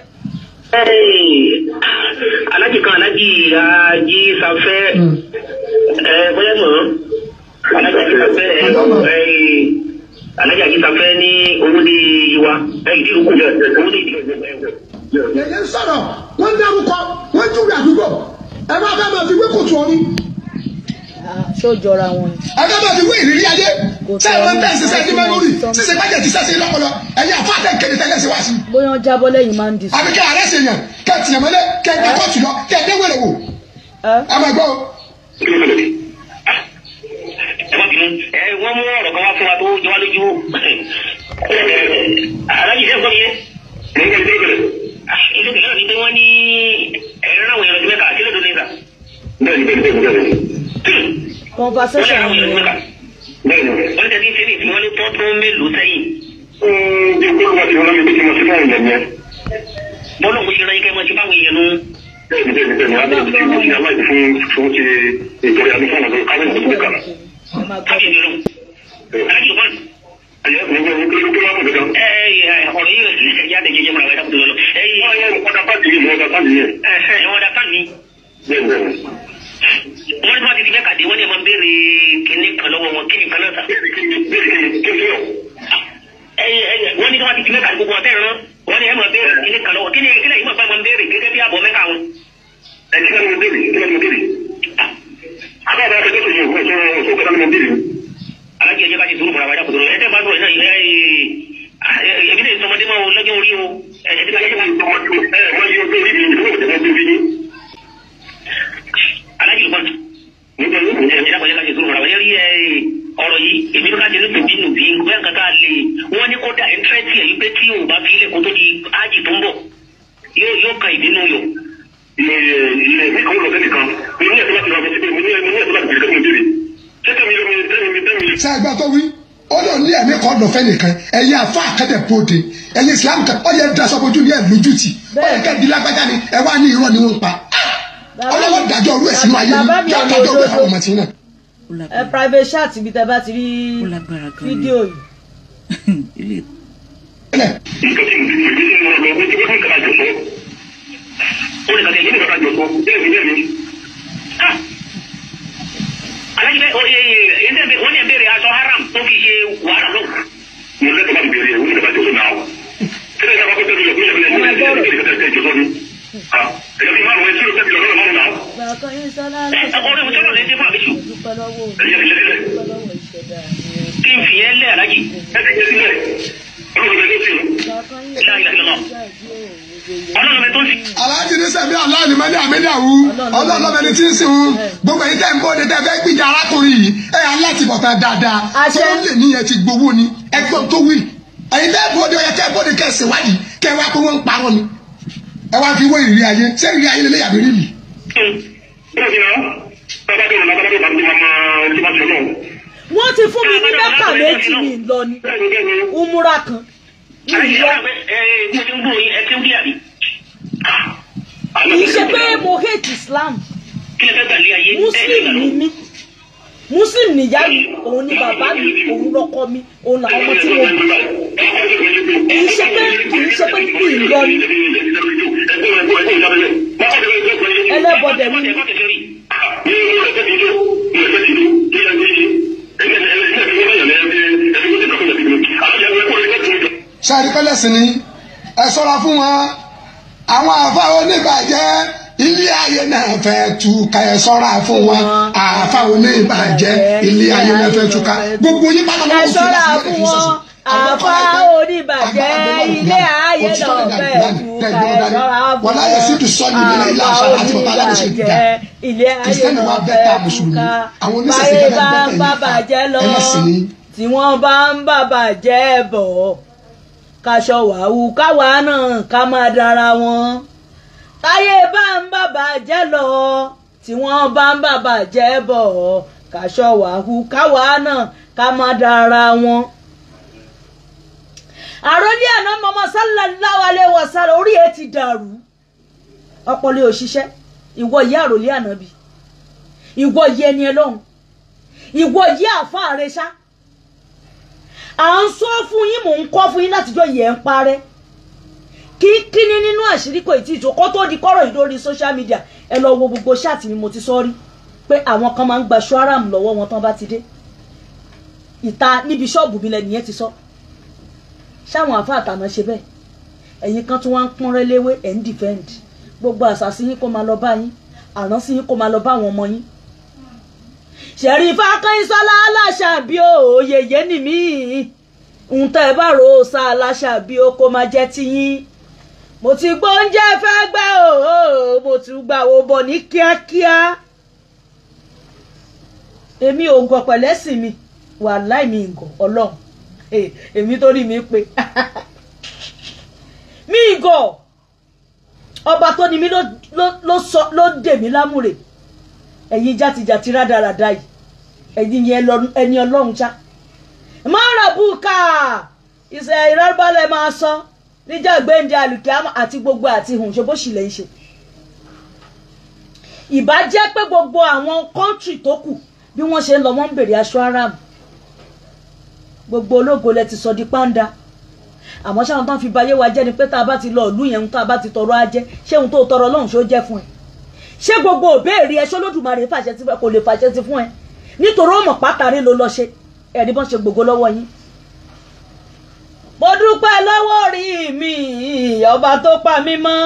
Alájì kan Alájì Ají Safẹ́ ẹ bóyá mọ̀ Alájì Ají Safẹ́ ẹ Alájì Ají Safẹ́ ní owó ní ìwà ẹ ìdí ìrúkú owó ní ìdí ìrúkú. Yẹ̀yẹ́ ń sọ̀rọ̀ wọ́n ń dárúkọ wọ́n ń júwe àdúgbò ẹ máa fẹ́ máa fi wé kòtò ọ̀run. Ṣé ó jọra wọn ni. Ẹ fẹ́ máa fi wé ìrírí ayé ṣé ẹ máa ń tẹ̀ ṣiṣẹ́ ní mẹ́mórì ṣíṣe gbájẹ̀ ti ṣẹ́ṣe lọ́pọlọ ẹ̀yin àfa àtẹ̀ kéde tẹ́lẹ̀ sí wá sí. Bóyá wọ́n jábọ́ lẹ́yìn máa ń di. Àbí kẹ́ àrẹ́ ṣèyàn kẹ́ tìyàn mọ́lẹ̀ kẹ́ gbé kóòtù lọ kẹ́ dé wèrè wò. Ẹ máa gbọ́ o. Ẹ má bínú ẹ wọ́n mú ọ̀rọ̀ kan wá fún wa tó jọ wá lójú. Alájì sẹ́yìn kọ́ mi yẹn. Ilé ìgbésẹ̀ ni pé wọ́n ní ẹ̀rọ àwọn èèyàn mẹ́ka àti lódò nígbà. Conversation wọ́n ní àwọn èèyàn mẹ́ka. Wọ́n ní tẹ̀sí ṣe ní ìsìn wọ́n ní tọ́ tó mélòó sẹ́yìn. Bọ́lá òun ṣe rán yín kẹ́ mọ́ ṣe báwọn èèyàn nú. Kábíyèsí lọ. Alájì ló fọ́n. Ọ̀rọ̀ yìí ẹ̀yà àdéjẹjẹ múra wẹ̀ dákúndé lọ. Wọ́n da fáànì. Wọ́n ní wọ́n ti di mẹ́ka dé wọ́n ní ẹ̀ máa ń béèrè kíní kan lọ́wọ́ wọn kíní kan náà sà. Wọ́n ní wọ́n ti di mẹ́ka dé gbogbo ọ̀tẹ́ ìran wọ́n ní ẹ̀ máa béèrè kíní kan lọ́wọ́ kíní kíní yìí máa bá wọn béèrè gẹ́gẹ́ bí àbọ̀ mẹ́ka wọn. Alájẹ ẹjẹ ká ti sùúrù fúnra wa dákòtò ẹ tẹ bá sọ̀rọ̀ náà ẹbí lè sọmọdé máa lọ́jọ́ orí o ẹbí lè alájẹ lùkọ́n ẹ dákòtò ẹ ká ti sùúrù fúnra wa yẹ rí ọ̀rọ̀ yìí èmi ló ká jẹ nítorí nùbí bóyá nǹkan ká lè wọ́n ní kódà ẹ̀ńtírẹ́tì ẹ̀ wípé tí òun bá fi ilẹ̀ kó tó di ájì tó ń bọ̀ yóò kan ìbínú yọ. Ṣé ẹgbẹ́ tó wí ó lè Ọlọ́run ní ẹ̀mí kan lọ́fẹ́ nìkan ẹ̀yin àfa àkẹ́dẹ̀ bóde ẹ̀yin Islam kan ọ̀yẹ́ daṣọ bojú ní ẹ̀ lójú tì ọ̀yẹ́ kẹ́ di lágbájá ni ẹ wá ní irọ́ ni wọ́n ń pa. Ọlọ́wọ́ dájọ́ orú ẹ̀ sínú ayé yìí kí dájọ́ orú ẹ̀ fáwọn ọmọ tí náà. Ẹ private chat ibi tẹ bá ti rí fídíò yìí. Alájẹ oye wọ́n ní ẹ̀ béèrè aṣọ haram tó fi ṣe wàhálà lọ. Mo lẹ́tọ̀ọ́ bá béèrè ẹ̀ wọ́n ní kàtà jọ̀sọ́ náà. Kílẹ̀ ìjọba kó tẹ̀lé ìjọba ìjọba ìjọba ìjọba ni. Ẹ̀yọ́ fi márùn-ún ẹ̀ sílò tẹ̀lé ọ̀rọ̀ márùn-ún náà. Ọ̀rẹ́ mi sọ̀rọ̀ lẹ́sẹ̀ fún àbísù. Kí n fi yẹn lé alájì. Ẹ fi yẹn sílẹ̀. Aláàjì ní sẹ́mi aláàlì mẹ́lẹ́ àmẹ́lẹ́àwù ọlọ́ọ̀lọ́mẹni tí ń sìn ń gbogbo èyí tẹ́ ń bóde tẹ́ fẹ́ gbìjà arákùnrin yìí ẹ̀ alátìbọ̀tán dáadáa tó ń lè níyẹn ti gbowó ni ẹgbọ́n tó wí ẹ̀yin tẹ́ bóde ọ̀yẹ́ tẹ́ bóde kẹ́ ṣèwádìí kẹ́ wá pé wọ́n ń parọ́ ni ẹ wá fi wé ìrírí ayé ṣé ìrírí ayé lélẹ́yà bí rírì. Wọ́n ti fún mi ní mẹ́kà méjì mi lọ ni umura kan. Kì í ṣe pé mo hate Islam, Muslim ni mí, Muslim nìyá mi, òun ni bàbá mi, òun lọ́kọ mi, òun làwọn ọmọ tí mo bí. Kì í ṣe pé mi lọ ni ẹlẹ́bọ̀dẹ̀ mi ni. Sáré pẹ́lẹ́sì ni ẹ sọ́ra fún wọn àwọn àfa oníbàjẹ́ ilé ayé náà fẹ́ túká ẹ sọ́ra fún wọn àfa oníbàjẹ́ ilé ayé náà fẹ́ túká gbogbo yín bá ẹ sọ́ra fún wọn àfa oníbàjẹ́ ilé ayé náà fẹ́ túká ẹ sọ́ra fún wọn àfa oníbàjẹ́ ilé ayé náà fẹ́ túká báyé bá ń bàbàjẹ́ lọ tí wọ́n bá ń bàbàjẹ́ bọ̀ kaṣọ wàhù káwa náà ká máa dára wọn táyé bá ń bàbà jẹ́ lọ tí wọ́n bá ń bàbà jẹ́ bọ̀ kaṣọ wàhù káwa náà ká máa dára wọn. Àròlé àná mọ́mọ́ sallallahu alaihi wasallam orí ẹ ti dàrú ọpọlọ òṣìṣẹ́ ìwọ yìí àròlé ànábì ìwọ yìí ẹni ẹlọ́run ìwọ yìí àfáà rẹ ṣá à ń sọ fún yín mò ń kọ́ fún yín látijọ́ yẹ̀ ń parẹ́ kíkíní nínú àṣírí kò tí ì tó kó tó di kọ́rọ̀ yìí lórí social media ẹ lọ wo gbogbo ṣáàtì mi mo ti sọ rí pé àwọn kan máa ń gba ṣọ́ram lọ́wọ́ wọn tán bá ti dé ìta níbi ṣọ́ọ̀bù mi lẹ́nu yẹn ti sọ ṣáwọn àfa àtàná ṣe bẹ́ẹ̀ ẹ̀yin kan tún wá ń pọ́nrẹ́ léwé ẹ̀ ń defend gbogbo àṣàṣì yín kó máa lọ bá yín àránsí yín kó máa lọ bá àwọn ọmọ yín. Ṣẹ̀rífà Kẹ́hìnsọ́lá aláṣàbí òye yé ni mí ń tẹ́ bá ro sa aláṣàbí o kó máa jẹ́ tiyín mo ti gbóúnjẹ fẹ́ gbẹ́ o mo tún gbà wo bọ̀ ní kíákíá èmi ò gọ̀ pẹ̀lẹ́sìn mi wàláì mi ń gọ̀ ọlọ́run èmi tó rí mi pé mi gọ̀ ọba tó ni mí ló dè mí lámùrè ẹ̀yin játijàti rádaràda yìí ẹ̀yin yẹn ẹni ọlọ́run ṣá mọ́ràbùkà ìṣe ìrọ́bálẹ̀ máa sọ níjà gbéǹde àlùkìyámà àti gbogbo àti hùn ṣe bó sì lè ń ṣe. Ìbá jẹ́ pé gbogbo àwọn kọ́ńtì tó kù bí wọ́n ṣe ń lọ wọ́n ń bèrè aṣọ aráàmù gbogbo ológo lẹ ti sọ di pàǹdà àmọ́ ṣáwọn tán fi bayé wa jẹ́ ni pé tá a bá ti lọ ìlú yẹn tá a bá ti tọrọ ajẹ́ ṣé ohun tó tọrọ lọ́hùn ṣó jẹ́ fún ẹ ṣé gbogbo òbéèrè ẹ ṣ'Olódùmarè fàṣẹ sí kò lè fàṣẹ sí fún ẹ nítorí ó mọ̀ pátárì ló lọ ṣe ẹ̀rí bọ́n ṣe gbogbo lọ́wọ́ yín. Mo dúpẹ́ lọ́wọ́ orí mi ọba tó pa mí mọ́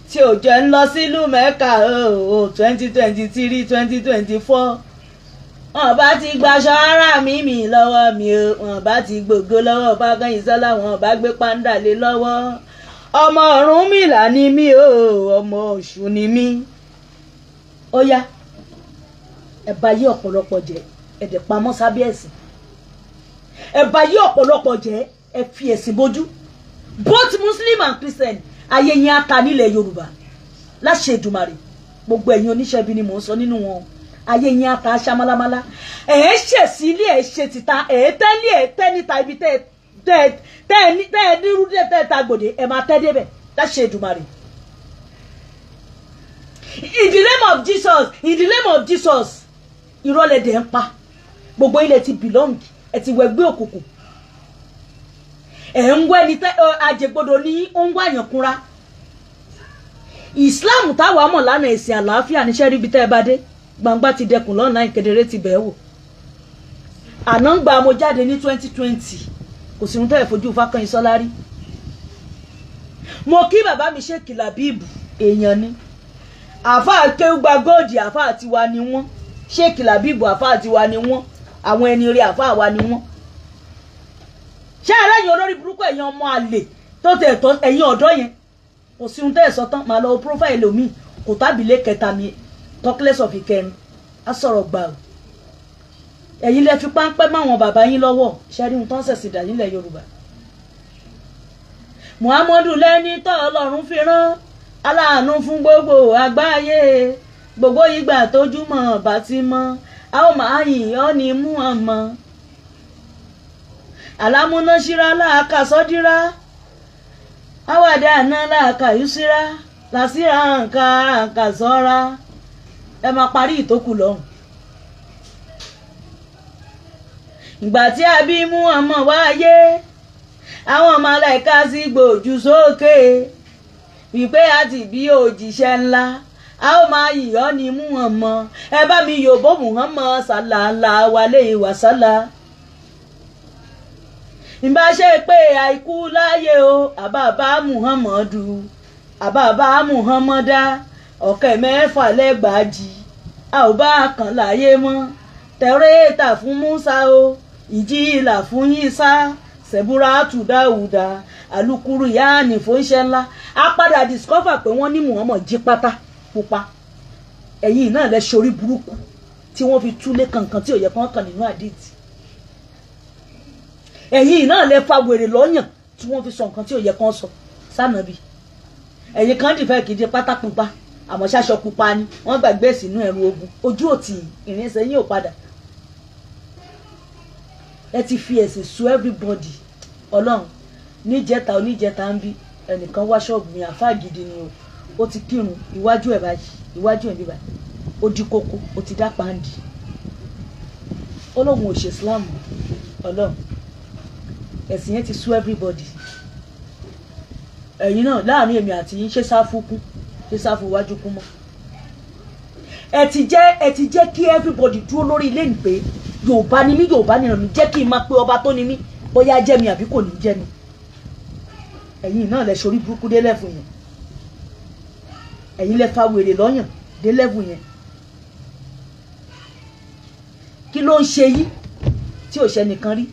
tí ò jẹ́ ń lọ sílùú Mẹ́kà 2023 2024 wọn bá ti gbaṣọ ara mi mi lọ́wọ́ mi o wọn bá ti gbogbo lọ́wọ́ Fákẹ́yìnsọ́lá wọn bá gbé pàǹdà lé lọ́wọ́ ọmọ Ọ̀rúnmìlà ni mí o ọmọ Ọ̀ṣun ni mí. Ó yá ẹ bá yí ọ̀pọ̀lọpọ̀ jẹ́ ẹ dẹ̀ pamọ́ sábẹ́ ẹ̀sìn ẹ bá yí ọ̀pọ̀lọpọ̀ jẹ́ ẹ fi ẹ̀sìn bójú both Muslim and Christian ayé yẹn á ta nílẹ̀ Yorùbá láṣẹ Èdùmàrè gbogbo ẹ̀yin oníṣẹ́bí ni mò ń sọ nínú wọn Ayé yín ata ṣamálámálá. Ẹ̀ ṣe sí ilé, ẹ̀ ṣe tìta, ẹ̀ tẹ́lẹ̀, ẹ̀ tẹ́ níta ibi tẹ́ ẹ nírú tẹ́ ẹ ta gbòde, ẹ̀ máa tẹ́ débẹ̀ láṣẹ Èdùmàrè. In the name of Jesus, in the name of Jesus, irọ́ lẹ dẹ̀ ń pa. Gbogbo ilẹ̀ ti belong, ẹ ti wẹgbẹ́ òkùnkùn. Ẹ̀ ń wẹ́ ni àjẹgbodò ní ó ń wáyàn kúnra. Islam táwa mọ̀ lánàá ẹ̀sìn àlàáfíà níṣẹ́ ríbi tẹ́ ẹ bá dé. Gbangba ti dẹkùn lọ́nà ìkedere ti bẹ̀ẹ́ wò. Àná ń gba mo jáde ní 2020, kò sí ohun tẹ́ ẹ̀ fojú Fákànyìnsọ́lá rí. Mo kí bàbá mi Sheikh Labib, èèyàn ni. Àfáà kéwúgba góòdì, àfáà tiwa ni wọ́n. Sheikh Labib àfáà tiwa ni wọ́n. Àwọn ẹni rí àfáà wa ni wọ́n. Ṣé ẹlẹ́yin olórí burúkú, ẹ̀yin ọmọ àlè tó tẹ̀ tọ́ ẹ̀yin ọ̀dọ́ yẹn, kò sí ohun tẹ́ ẹ̀ sọ tán. Màá lọ profile omi kò tábìlẹ̀ kẹta mi, talkless of ìkẹrin á sọ̀rọ̀ gbà o. Ẹ̀yin lẹ fi páńpẹ́ máwọn bàbá yín lọ́wọ́. Ṣe rí ohun tó ń ṣẹ̀sìn dà nílẹ̀ Yorùbá. Muhammadu lẹ́ni tọ́ Ọlọ́run fi rán, aláàánú fún gbogbo àgbáyé. Gbogbo ìgbà tójúmọ́ bá ti mọ́, a ó máa yìn ọ́ ní Muhammad. Alámúnáṣírá láàkà sọ́dírá, àwàdà àná láàkà yúsírá, làṣírà àǹkà àǹkà sọ́ra. Ẹ máa parí ìtókù lọ́hùn. Ìgbà tí a bí Muhammad wáyé, àwọn màláíkà sì gbójú sókè wípé a ti bí òjíṣẹ́ ńlá, a ó máa yìn ọ́ ní Muhammad. Ẹ bá mi yòbó Muhammad sallallahu alayhi wa sallam. Ìbá ṣe pé àìkú láyé o, àbàbà Muhammadu, àbàbà Muhammada, ọ̀kẹ́ mẹ́fà lẹ́gbàájì, a ò bá kàn láyé mọ́. Tẹ̀rẹ́tà fún Musa o, ìjìlá fún Yísà, sẹ̀búrátù Dáúdà, alukuru yaani fóńṣẹ́ ńlá. A padà discover pé wọ́n ní Muhammad jí pátá pupa. Ẹ̀yin náà lẹ ṣorí burúkú tí wọ́n fi túlé kankan tí ò yẹ kán kàn nínú àdìtì. Ẹ̀yin náà lẹ fa wèrè lọ́yàn tí wọ́n fi sọ nǹkan tí ò yẹ kán sọ sànàbí. Ẹ̀yin kan dìfẹ́ kì í di pátá pupa, àmọ́ ṣaṣọ pupa ni wọ́n gbàgbé sínú ẹ̀rù ogun. Ojú òtì ìrìnsẹ̀ yín ò padà. Ẹ ti fi ẹ̀sìn sú everybody. Ọlọ́run níjẹta oníjẹta ń bí ẹnìkan wá ṣọ́ọ̀bù mi, àfáà gidi ni o. Ó ti kírun iwájú ẹ̀ báyìí, iwájú ẹ̀ bíbáyìí, ó di kókó, ó ti dá pàǹdì. Ó lóun ò ṣe Islam. Ọlọ́run ẹ̀sìn yẹn ti sú everybody. Ẹ̀yin náà láàrin èmi àti yín, ṣé sáfù kún, ṣé sáfù iwájú kún mọ́? Ẹ ti jẹ́ kí everybody dúró lórí ilé ní pé Yorùbá ni mí, Yorùbá ni ràn mí, jẹ́ kí n máa pe ọba tó ni mí, bóyá jẹ́ mi àbí kò ní jẹ́ mi. Ẹ̀yin náà lẹ ṣorí burúkú dé lẹ́fù yẹn. Ẹ̀yin lẹ fa wèrè lọ́yàn dé lẹ́fù yẹn. Kí ló ń ṣe yí tí ò ṣe nìkan rí?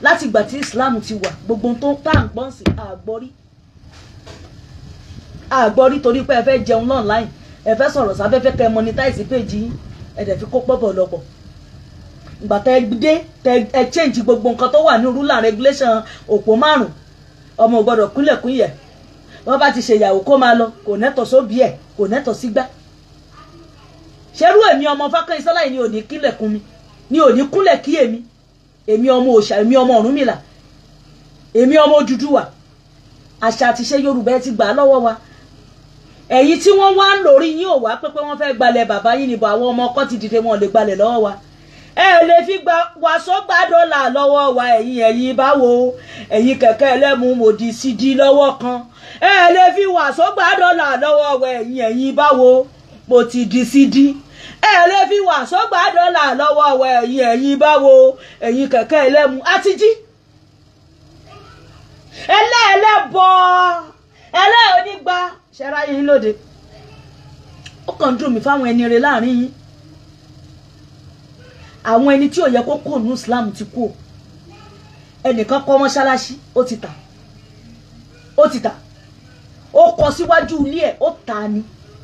Láti ìgbà tí Islam ti wà, gbogbo tó tá à ń gbọ́n sí àgbọ́rí. Àgbọ́rí torí pé ẹ fẹ́ jẹun online, ẹ fẹ́ sọ̀rọ̀ sáfẹ́fẹ́ kẹ́ monetize page yín, ẹ dẹ̀ fi kó pọ̀pọ̀ lọ́pọ̀. Ìgbà tẹ dé tẹ ẹ change gbogbo nǹkan tó wà ní rule and regulation òpó márùn-ún, ọmọ ò gbọ́dọ̀ kúnlẹ̀kúnyẹ̀. Wọ́n bá ti ṣèyàwó kó máa lọ, kò nẹ́tọ̀ sóbí ẹ̀, kò nẹ́tọ̀ sígbà. Ṣerú èmi ọmọ Fákànyìnsọ́lá yìí ni ò ní kílẹ̀kùn mi, ni ò ní kúnlẹ̀ kí èmi. Èmi ọmọ òòṣà, èmi ọmọ Ọ̀rúnmìlà, èmi ọmọ Odùduwà. Àṣà àti ṣe Yorùbá ẹ ti gbà á lọ́wọ́ wa. Ẹ̀yin tí wọ́n wá ń lórí yín ò wá pé wọ́n fẹ́ gbalẹ̀ bàbá yín níbo, àwọn ọmọ ọkọ ti dìde, wọn ò lè gbalẹ̀ lọ́wọ́ wa. Ẹ lè fi gba wàsó gba dọ́là lọ́wọ́ wa. Ẹ̀yin ẹ̀yin báwo, ẹ̀yin kẹ̀kẹ́ ẹlẹ́mu mòdì sídi lọ́wọ́ kan. Ẹ lè fi wàsó gba dọ́là lọ́wọ́ wa. Ẹ̀yin ẹ̀yin báwo, mo ti di sídi. Ẹ lè fi wàsó gba dọ́là lọ́wọ́ wa. Ẹ̀yin ẹ̀yin báwo, ẹ̀yin kẹ̀kẹ́ ẹlẹ́mu àti jí. Ẹlẹ́ẹ̀lẹ́bọ̀ ẹlẹ́ onígba ṣẹ́ra yín lóde. Ó kàn ń dùn mí fáwọn ẹni rere láàrin yín. Àwọn ẹni tí ò yẹ kó kó nu Islam ti kú. Ẹnìkan kọ́ mọ́ṣáláṣí, ó ti tà, ó ti tà, ó kọ síwájú ilé ẹ̀, ó tà ni,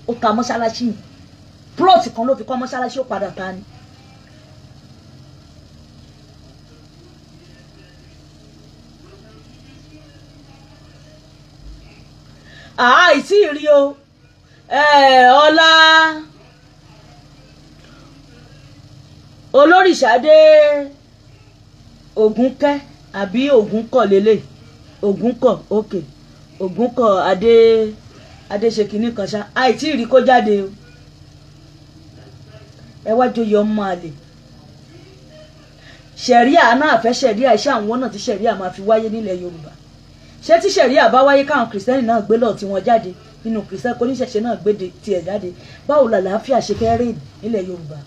ó ta mọ́ṣáláṣí yìí. Plot kan ló fi kọ́ mọ́ṣáláṣí, ó padà tà ni. Àìsí rí o, ọlá Olórìṣàdé Ògúnkẹ́ àbí Ògúnkọ̀ lélẹ̀, Ògúnkọ̀, ok, Ògúnkọ̀ adé adéṣe kìíní kan ṣá, àìtí ìrí kó jáde o. Ẹ wá joyè ọmọ àlè. Ṣẹ̀ríà náà fẹ́ ṣẹ̀ríà, iṣẹ́ àwọn náà tí ṣẹ̀ríà máa fi wáyé nílẹ̀ Yorùbá. Ṣé tí ṣẹ̀ríà bá wáyé káwọn kìrìsìtẹ́nì náà gbé lọ́ọ̀ tí wọ́n jáde nínú kìrìsìtẹ́nì, kóníṣẹ̀ṣe náà gbé tiẹ̀ jáde, báwo làlàáfíà ṣe fẹ́ rìn nílẹ̀ Yorùbá?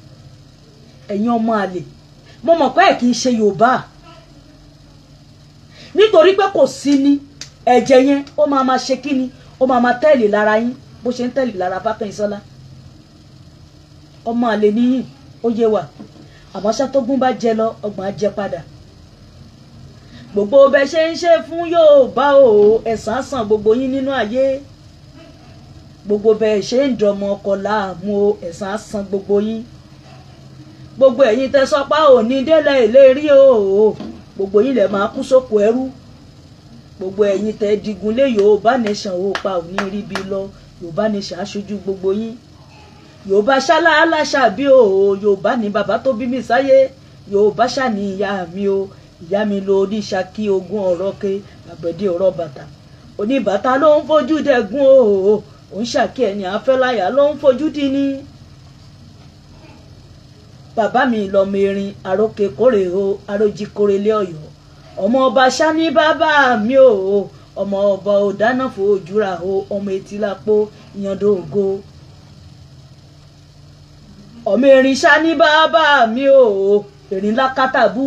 Ẹ̀yin ọmọ àlè, mo mọ̀ pé ẹ̀ kì í ṣe Yorùbá, nítorí pé kò sí ní ẹ̀jẹ̀ yẹn, ó máa ma ṣe kíni, ó máa ma tẹ́lẹ̀ lára yín bó ṣe ń tẹ́lẹ̀ lára Fákẹ́yìnsọ́lá. Ọmọ àlè níyìn, ó yé wa. Àmọ́ ṣá tógún bá jẹ lọ, ọgbọ̀n á jẹ padà. Gbogbo bẹ ṣe ń ṣe fún Yorùbá o, ẹ̀san sàn gbogbo yín nínú ayé. Gbogbo bẹ ṣe ń dọmọ ọkọ láàmú o, ẹ̀san sàn gbogbo yín. Gbogbo ẹ̀yin tẹ́ sọpá ò ní délẹ̀ ìlérí o, gbogbo yín lẹ̀ máa kú sóko ẹrú. Gbogbo ẹ̀yin tẹ́ digun lé Yorùbá nation o, pa ò ní ríbi lọ. Yorùbá nation aṣojú gbogbo yín. Yorùbá ṣálá aláṣà bí o, Yorùbá ní bàbá tó bí mi sáyé, Yorùbá ṣá ní ìyá mi o. Ìyá mi lo oníṣàkí ogún ọ̀rọ̀ ké àgbẹ̀dẹ ọ̀rọ̀ bàtà, oníbàtà ló ń fojú dẹ̀gún o, òun ṣàkí ẹni àfẹ́láyà ló ń fojú dí ní. Bàbá mi lọmọ erin àrókè kórè o, àrójì kórè lé Ọ̀yọ́. Ọmọ ọba ṣá ní bàbá mi o, ọmọ ọba ò dáná fojúra o, ọmọ etí lápò ìyàndó ògo. Ọmọ erin ṣá ní bàbá mi o, erin lákàtàbú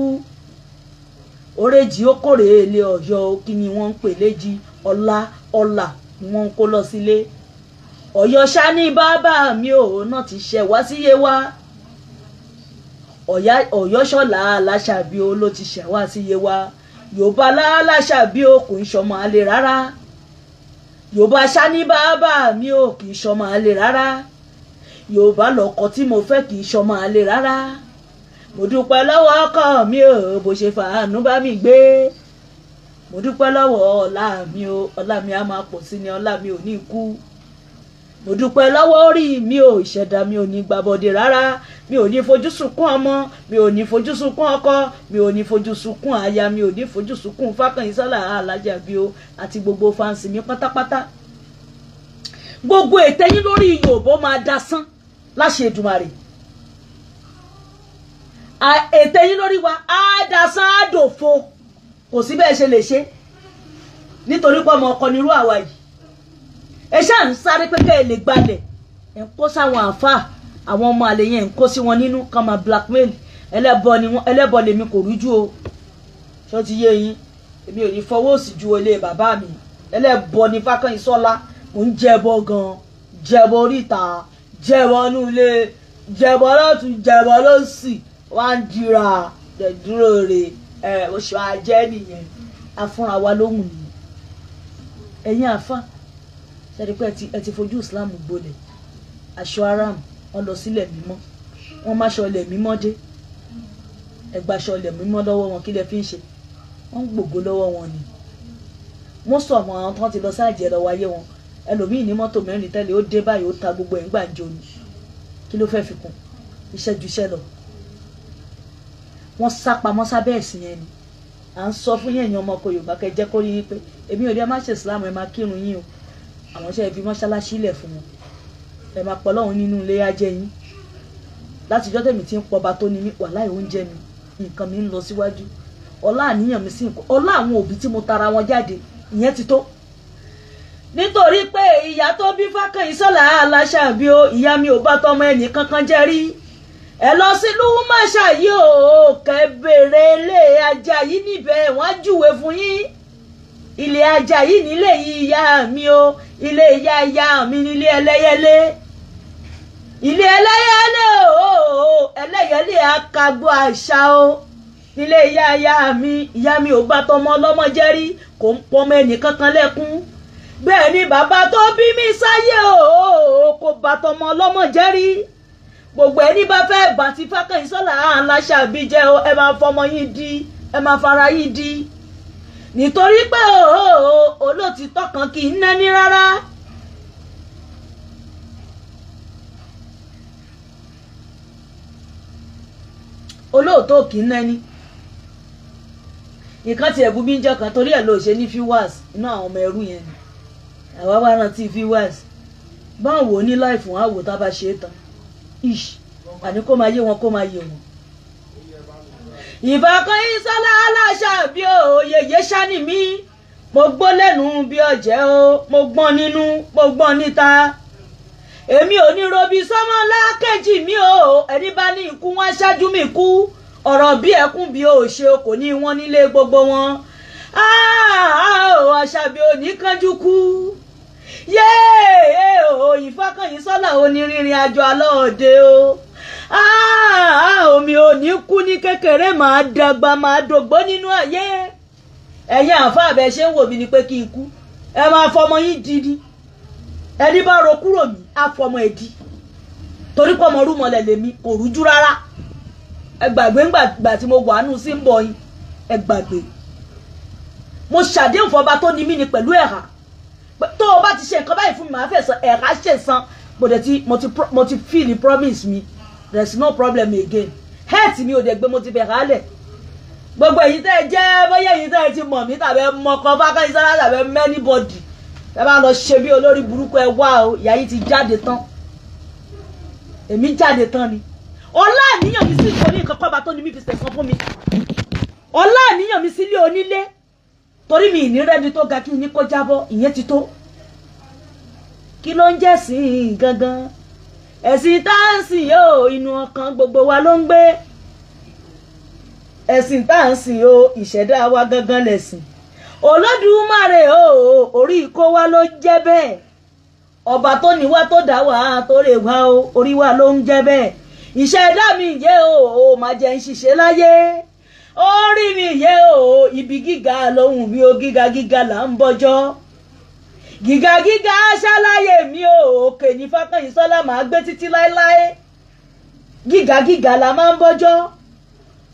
oréjì ó kórè ilé Ọ̀yọ́. Kí ni wọ́n ń pè léjì? Ọlá, ọlà ni wọ́n ń kó lọ sílé Ọ̀yọ́. Ṣá ní bàbá mi o, náà ti ṣẹ̀ wá síyé wa. Ọ̀yọ́ ṣọ̀lá aláṣàbí o ló ti ṣẹ̀ wá síyé wa. Yorùbá aláṣàbí o kò ń ṣọmọ àlè rárá. Yorùbá ṣá ní bàbá mi o, kì í ṣọmọ àlè rárá. Yorùbá lọkọ tí mo fẹ́, kì í ṣọmọ àlè rárá. Mo dúpẹ́ lọ́wọ́ ọkọ mi o, bó ṣe fàánú bá mi gbé. Mo dúpẹ́ lọ́wọ́ ọlá mi o, ọlá mi á máa pọ̀ sí ni, ọlá mi ò ní kú. Mo dúpẹ́ lọ́wọ́ orí mi o, ìṣẹ̀dá mi ò ní gbàbọ̀dé rárá. Mi ò ní fojú sunkún ọmọ, mi ò ní fojú sunkún ọkọ, mi ò ní fojú sunkún aya, mi ò ní fojú sunkún Fákẹ́yìnsọ́lá Alájàbí o àti gbogbo fáǹsì mi pátápátá. Gbogbo ètè yín lórí Yorùbá máa dasán láṣẹ Èdùmàrè. Ètè yín lórí wa á dasán, á dòfo, kò sí bẹ́ẹ̀ ṣe lè ṣe, nítorí pé ọmọ ọkọ nírú àwa yìí. Ẹ ṣáà ń sáré pé kẹ́ ẹ lè gbalẹ̀, ẹ̀ ń kó sáwọn àáfàá, àwọn ọmọ àlè yẹn ń kó sí wọn nínú kàn máa blackmail. Ẹlẹ́bọ ni wọn, ẹlẹ́bọ lèmi kò rújú o, ṣó ti yé yín? Èmi ò ní fọwọ́ òsì ju ilé bàbá mi. Ẹlẹ́bọ ni Fákẹ́yìnsọ́lá, mò ń jẹbọ gan, jẹbọ oríta, jẹbọ inú ilé, jẹbọ lọ́tún, jẹbọ lọ́sì, wá ń dira dúró re. Ẹ oṣù ajẹ́ nìyẹn, afúnra wa lóhùn nìyẹn. Ẹ̀yin àfa ṣẹ́ni pé ẹ ti fojú Islam gbolẹ̀. Aṣọ aram wọn lọ sílẹ̀ mímọ́, wọ́n má ṣọ ilẹ̀ mímọ́ dé. Ẹ gbaṣọ ilẹ̀ mímọ́ lọ́wọ́ wọn, kí lẹ fi ń ṣe? Wọ́n ń gbògo lọ́wọ́ wọn ni. Wọ́n sọ àwọn àwọn tó ti lọ sáàjẹ́ lọ́wọ́ ayé wọn. Ẹlòmíì ní mọ́tò mẹ́rin tẹ́lẹ̀, ó dé báyìí, ó ta gbogbo ẹ̀ ń gbàǹjo ni. Kí ló fẹ́ fi kún? Iṣẹ́ ju iṣẹ́ lọ. Wọ́n sá pamọ́ sábẹ́ ẹ̀sìn yẹn ni. À ń sọ fún yẹn, ọmọ ọkọ Yorùbá, kẹ́ jẹ́ kó rí yín pé èmi ò ní ẹ má ṣe Islam, ẹ máa kírun yín o. Àwọn iṣẹ́ ìfi mọ́ṣáláṣí lẹ̀ fún wọn, ẹ máa pọ̀ lọ́hùn nínú ilé ajẹ́ yín. Látijọ́ tẹ̀mí tí ń pọba tó ní mí, wàláhì oúnjẹ mi, nǹkan mi ń lọ síwájú. Ọlá àníyàn mi sí nǹkan, ọlá àwọn òbí tí mo tara wọn jáde, ìyẹn ti tó. Nítorí pé ìyá tó bí Fákẹ́yìnsọ́lá Aláṣàbí o, ìyá mi ò bá tọmọ ẹnì kankan jẹ́ rí. Ẹ lọ sílùú Máṣáyí o, kẹ́ bèrè ilé Ajayi níbẹ̀, wọ́n á júwe fún yín. Ilé Ajayi nílé ìyá mi o, ilé ìyá ìyá mi nílé ẹlẹ́yẹlé. Ilé ẹlẹ́yẹlé o, ẹlẹ́yẹlé akagbó àṣà o, nílé ìyá ìyá mi. Ìyá mi ò bá tọmọ ọlọ́mọ jẹ́ rí, kò ń pọmọ ẹnì kankan lẹ́kún. Bẹ́ẹ̀ ni bàbá tó bí mi sáyé o, kò bá tọmọ ọlọ́mọ jẹ́ rí. Gbogbo ẹni bá fẹ́ bá ti Fákẹ́yìnsọ́lá Aláṣàbí jẹ́ o, ẹ máa fọmọ yín di, ẹ máa fara yín di, nítorí pé olóòtítọ́ kan kì í náni rárá. Olóòótọ́ kì í nẹ́ni. Ìkan ti ẹ̀bù bí ń jẹ́ kan torí ẹ̀ ló ṣe ní viewers inú àwọn ọmọ ẹrú yẹn ni. Àwa wá rántí viewers. Báwo wò ní láìfún wọn àwò tá a bá ṣe é tán. Ish, àní kó máa yé wọn kó máa yé wọn. Ìfàkànyìnsọ́lá aláṣà bí o yèyé ṣáni mi. Mo gbó lẹ́nu bí ọ̀jẹ̀ o, mo gbọ́n nínú, mo gbọ́n níta. Èmi ò ní robi sọ́mọ́ lákejì mi o, ẹni bá ní ikú wọn ṣáájú mi kú. Ọ̀rọ̀ bí ẹkún bí o ṣe kò ní wọ́n nílé gbogbo wọn. Àṣàbí ò ní kánjú kú. Yéè o, Ìfàkànyìnsọ́lá ò ní rìnrìn àjò alọ́ọ̀dẹ o. Omi ò ní kú ní kékeré, màá dàgbà màá dògbó nínú ayé. Ẹ̀yin àáfàá bẹ́ẹ̀ ṣe ń wò mí ni pé kí n kú. Ẹ máa fọmọ yín di ni. Ẹni bá ro kúrò mí á fọmọ ẹ̀ di. Torí pé ọmọ rúmọlẹ̀ lèmi kò rújú rárá. Ẹ gbàgbé ńgbà tí mo wà nù sí ń bọ̀ yín. Ẹ gbàgbé. Mo ṣàdéhùn fọba tó ní mí ni pẹ̀lú ẹ̀hà. Tó o bá ti ṣe nǹkan báyìí fún mi, màá fẹ̀sán ẹ̀hà ṣẹ̀san. Mo ti feel the promise mi. There is no problem again. Health mi ò dẹ̀ gbé, mo ti fẹ̀ hálẹ̀. Gbogbo èyí tẹ́ ẹ jẹ́ bóyá èyí tẹ́ ẹ ti mọ̀ mí tàbí mọ̀kàn Fákànyìnsọ́lá tàbí anybody. Ẹ bá lọ ṣe bí olórí burúkú ẹ wá o, ìyá yìí ti jáde tán. Èmi jáde tán ni. Ọlá àníyàn mi sí ìkọ́ní nǹkan kọ́ba tó ní mi fi ṣẹ̀san fún mi. Ọlá àníyàn mi sílé onílé. Torí mi ìní rẹ́ni tó ga kí n ní kó jábọ́, ìyẹn ti tó. Kí ló ń jẹ́ sìn gangan? Ẹ̀sìn tá à ń sìn yóò inú ọkàn gbogbo wa ló ń gbé. Ẹ̀sìn tá à ń sìn o, ìṣẹ̀dá wa gangan lẹ̀sìn. Olódùmarè o, orí ikó wa ló jẹ́ bẹ́ẹ̀. Ọba tó ní wá tó dá wa tó rè wá o, orí wa ló ń jẹ́ bẹ́ẹ̀. Ìṣẹ̀dá mi yé o, má jẹ́ ń ṣiṣẹ́ láyé. Orí mi yé o, ibi gíga lóhùn mi o, gíga gíga là ń bọ́jọ́. Gíga gíga ṣàlàyé mi o, òkè ní Fákànyìnsọ́lá máa gbé títí láéláé. Gíga gíga la máa ń bọ́jọ́.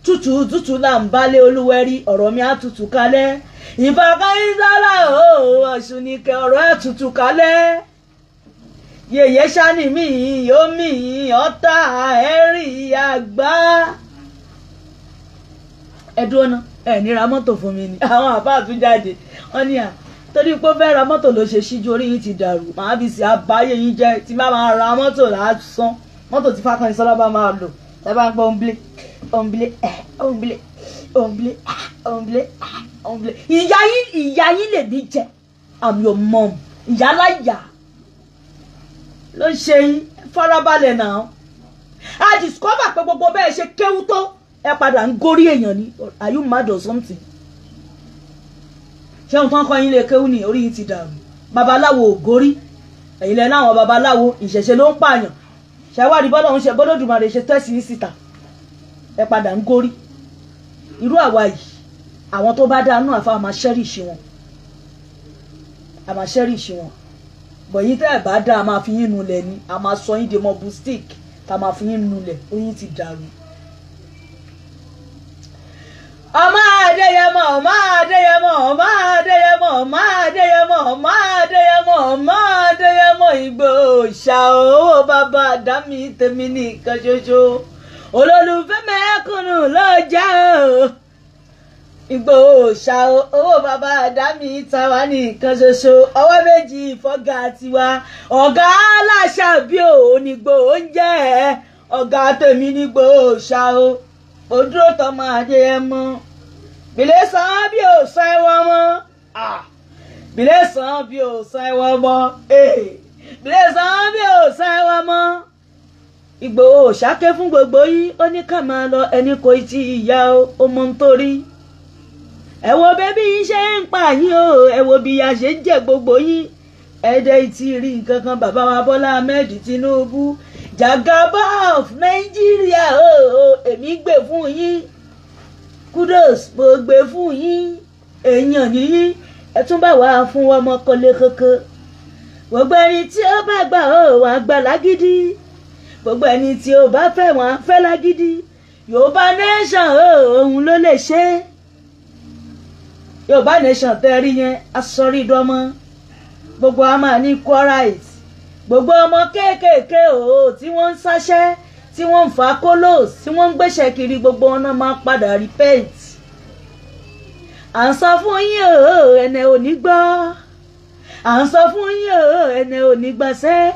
Tútù tútù là ń balẹ̀ olúwẹ̀rí, ọ̀rọ̀ mi á tutù kalẹ̀. Ìfàkànyìnsọ́lá o, Ọ̀ṣun nìkẹ́ ọ̀rọ̀ á tutù kalẹ̀. Yèyé ṣáni mi, omi ọ̀tá ẹ̀rí àgbá. Ẹ dúró ná, ẹ ní ra mọ́tò fún mi ni. Àwọn àbá tún jáde, wọ́n ní à torí pé ó fẹ́ ra mọ́tò ló ṣe ṣíjú, orí yín ti dàrú. Màá fi sí àbáyé yín jẹ́ tí bá máa ra mọ́tò lásán. Mọ́tò tí Fákànyìnsọ́lá bá máa lò. Ẹ bá ń gbọ́ òǹblé, òǹblé, òǹblé, òǹblé, òǹblé, òǹblé. Ìyá yín lè mí jẹ. I'm your mom. Ìyá láyà ló ń ṣe yín. Farabalẹ̀ náà. A discover pé gbogbo bẹ́ẹ̀ ṣe kéwú tó ẹ padà ń gorí èèyàn ni. Are you mad or something? Ṣé ohun tó ń kọ́ yín lè kéwú ni orí yín ti dàrú. Babaláwo ò gorí. Ẹ̀yin lẹ́nu àwọn babaláwo ìṣẹ̀ṣe ló ń pààyàn. Ṣàwárí bọ́lá òun ṣe bọ́lódùmarè ṣe tẹ́sí yín síta. Ẹ padà ń gorí. Irú àwa yìí, àwọn tó bá dánú àfa máa ṣẹ́rìṣì wọn. A máa ṣẹ́rìṣì wọn. Bọ̀yìn tẹ́ ẹ̀ bá dá a máa fi yín nulẹ̀ ni. A máa sọ yín di mọ́ bustik tá a máa fi yín nulẹ̀. Orí yín ti dàrú. Ọmọ Adéyẹmọ, ọmọ Adéyẹmọ, ọmọ Adéyẹmọ, ọmọ Adéyẹmọ, ọmọ Adéyẹmọ, ọmọ Adéyẹmọ Ìgbòho ṣá owó bàbá àdámì tèmi nìkan ṣoṣo. Olólùfẹ́ mẹ́kúnnù ló jẹ́ o. Ìgbòho ṣá owó bàbá àdámì tàwa nìkan ṣoṣo. Ọwọ́ méjì ìfọ́gà tiwa. Ọ̀gá aláṣà bí òun Ìgbòho ń jẹ́. Ọ̀gá tèmi ní Ìgbòho ṣá o. Odúró tọmọ Adéyẹmọ. Bìlẹ̀ sàn bí ò sàn ẹwọ́n mọ́. Bìlẹ̀ sàn bí ò sàn ẹwọ́n mọ́. Bìlẹ̀ sàn bí ò sàn ẹwọ́n mọ́. Ìgbòho ṣáké fún gbogbo yín, ó ní ká máa lọ ẹni kò tí ì yá o, ó mọ nítorí. Ẹ wo bébí yín ṣe ń pa yín o, ẹ wo bí a ṣe ń jẹ gbogbo yín. Ẹ̀ẹ́dẹ̀ tí rí nǹkan kan bàbá wa Bọ́lá Ahmed Tinubu. Jagaba of Nigeria o, èmi gbè fún yín. Kudos, mo gbè fún yín. Èèyàn nìyí, ẹ tún bá wà fún ọmọ kọ́lé kankan. Gbogbo ẹni tí ó bá gbà ó wà gbà lágídí. Gbogbo ẹni tí ó bá fẹ́ wọ́n fẹ́ lágídí. Yorùbá nation o, òun ló lè ṣe. Yorùbá nation tẹ́ rí yẹn, aṣọ́rí dọ́mọ́. Gbogbo a máa ní quarrite. Gbogbo ọmọ kéékèèké o tí wọ́n ń sáṣẹ́ tí wọ́n ń fa kólòs, tí wọ́n ń gbéṣẹ́ kiri, gbogbo wọn náà máa padà repent. À ń sọ fún yín o, ẹnẹ ò ní gbọ́. À ń sọ fún yín o, ẹnẹ ò ní gbàṣẹ́.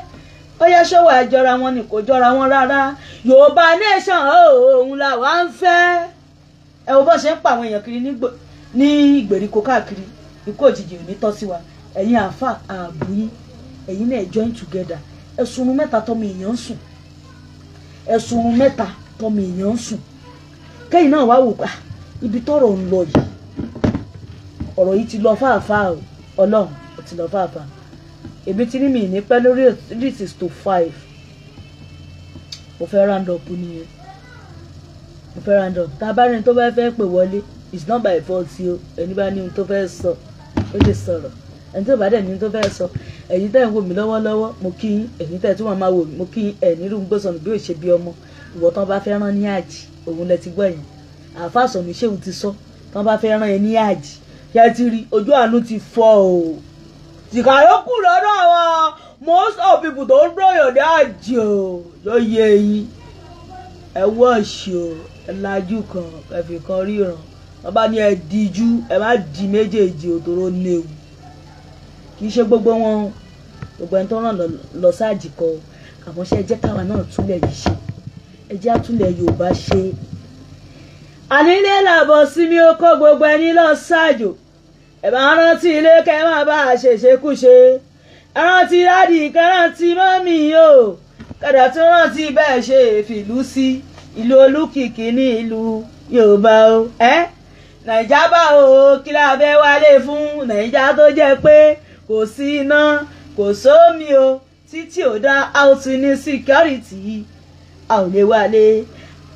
Ó yẹ ṣọwọ́ àjọra wọn ni, kò jọra wọn rárá. Yorùbá nation òun làwa ń fẹ́. Ẹ wo bó ṣe ń pa àwọn èèyàn kiri ní ìgbèríko káàkiri. Ikú òjijì ò ní tọ́ sí wa. Ẹ̀yin àáfà ààbò yín, ẹ̀yin náà join together. Ẹ̀sùn mẹ́ta tọ́mọ èèyàn ń sùn, ẹ̀sùn mẹ́ta tọ́mọ èèyàn ń sùn. Kẹ́yìn náà wá wò pa ibi tọ́rọ̀ ń lọ yìí. Ọ̀rọ̀ yìí ti lọ fáàfáà o, Ọlọ́run ó ti lọ fáàfáà. Èmi ti ní mi ní pẹ́ lórí 4:55. Mo fẹ́ round up nìyẹn, mo fẹ́ round up. Tá a bá ní tó bá fẹ́ pè wọlé, it's not by force o. Ẹni bá ní ohun tó fẹ́ sọ ó lè sọ̀rọ̀, ẹni tó bá dẹ̀ ní ohun tó fẹ́ sọ. Ẹ̀yin tẹ́ ń wò mí lọ́wọ́lọ́wọ́, mo kí yín. Ẹ̀yin tẹ́ tí wọ́n máa wò mí, mo kí yín. Ẹ̀ nírú gbọ́sọ̀nù bí ò ṣe bí ọmọ. Ìwọ tán bá fẹ́ rán ní àjì, òun lẹ ti gbọ́ yẹn. Àáfàá Sọ̀nù Ṣéhùn ti sọ, tán bá fẹ́ rán ẹ ní àjì, ṣé ti rí ojú àánú ti fọ́ o. Tìkà yókù lọ́dọ̀ àwọn most of people tó ń ròyàn ní àjì o, ló yẹ yín. Ẹ wọ́ọ̀ṣì o, ẹ lajú kan, ẹ fi kan ríran. Wọ́n bá ní ẹ díjú, ẹ má di méjèèjì o, tóró léwu. Kì í ṣe gbogbo wọn, gbogbo ẹni tó ràn lọ sáàjì kọ. Àmọ́ ṣe ẹ jẹ́ káwa náà túlẹ̀ yìí ṣe, ẹ jẹ́ àtúnlẹ̀ Yorùbá ṣe. Ànílé làbọ̀ sí mi ó kó gbogbo ẹni lọ ṣáàjò. Ẹ bá rántí ilé kẹ́ má bá a ṣèṣekúṣe. Ẹ rántí dádì, kẹ́ rántí mọ́mì o. Kẹ̀dà tún rántí bẹ́ẹ̀ ṣe fìlú sí ìlú olúkìkí ní ìlú Yorùbá o. Ẹ́ Nàìjà bá o, kí la fẹ́ wálé fún Nàìjà tó jẹ́ pé kò sí iná, kò sómi o, títí ò dá, a ò tún ní security, a ò lè wálé.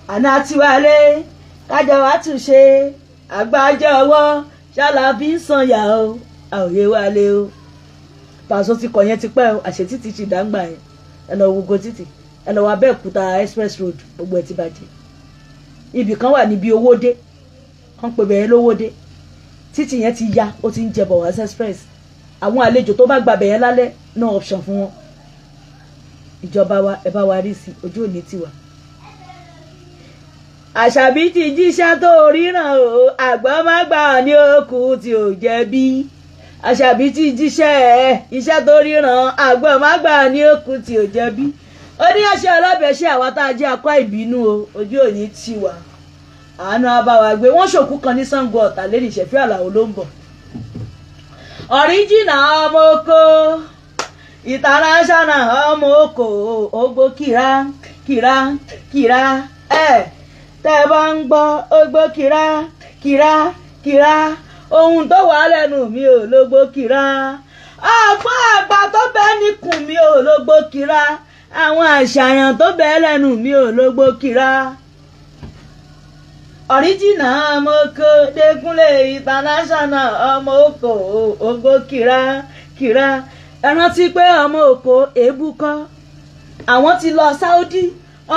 Àná ti wálé, kájọ wá tún ṣe àgbájọ ọwọ́ ṣálábí ń sànyà o, a ò lè wálé o. Pàṣọ ti kọ̀ yẹn ti pẹ́ o, àṣẹ títí ti dàgbà yẹn. Ẹ lọ gbogbo títì, ẹ lọ wọ Abẹ́òkúta express road, gbogbo ẹ ti bàjẹ́. Ibì kan wà níbi Owódé, wọ́n pè bẹ́ẹ̀ lówódé. Títì yẹn ti ya, ó ti ń jẹ bọ̀ wá express. Àwọn àlejò tó bá gba bẹ̀yẹn lálẹ́, no option fún wọn. Ìjọba wa, ẹ bá wa rí sí, ojú òní tiwa. Àṣàbí ti jíṣẹ́ tó ríran o, àgbọ̀n má gbà ní òkú tí ò jẹ̀bi. Àṣàbí ti jíṣẹ́ iṣẹ́ tó ríran, àgbọ̀n má gbà ní òkú tí ò jẹ̀bi. Ó ní ọṣẹ ọlọ́bẹ̀ ṣe àwa tá a jẹ́ akọ́ ìbínú o, ojú òní tiwa. Àánú abáwa gbé. Wọ́n ṣòkú kan ní Ṣàngó Ọ̀tà lẹ́nu ìṣẹ̀fẹ́ Àlàó ló ń bọ̀. Ọ̀ríjìnà ọmọ oko, international ọmọ oko, ogbó kìrá kìrá kìrá. Ẹ tẹ́ bá ń gbọ́ ogbó kìrá kìrá kìrá, ohun tó wà lẹ́nu mi ò lógbó kìrá. Ọ̀pọ̀ àgbà tó bẹ́ níkùn mi ò lógbó kìrá. Àwọn àṣàyàn tó bẹ́ lẹ́nu mi ò lógbó kìrá. Ọ̀ríjìnà ọmọ oko, Dékúnlé international ọmọ oko, ogbó kìrá kìrá. Ẹ rántí pé ọmọ oko èébú kọ́, àwọn ti lọ Saudi,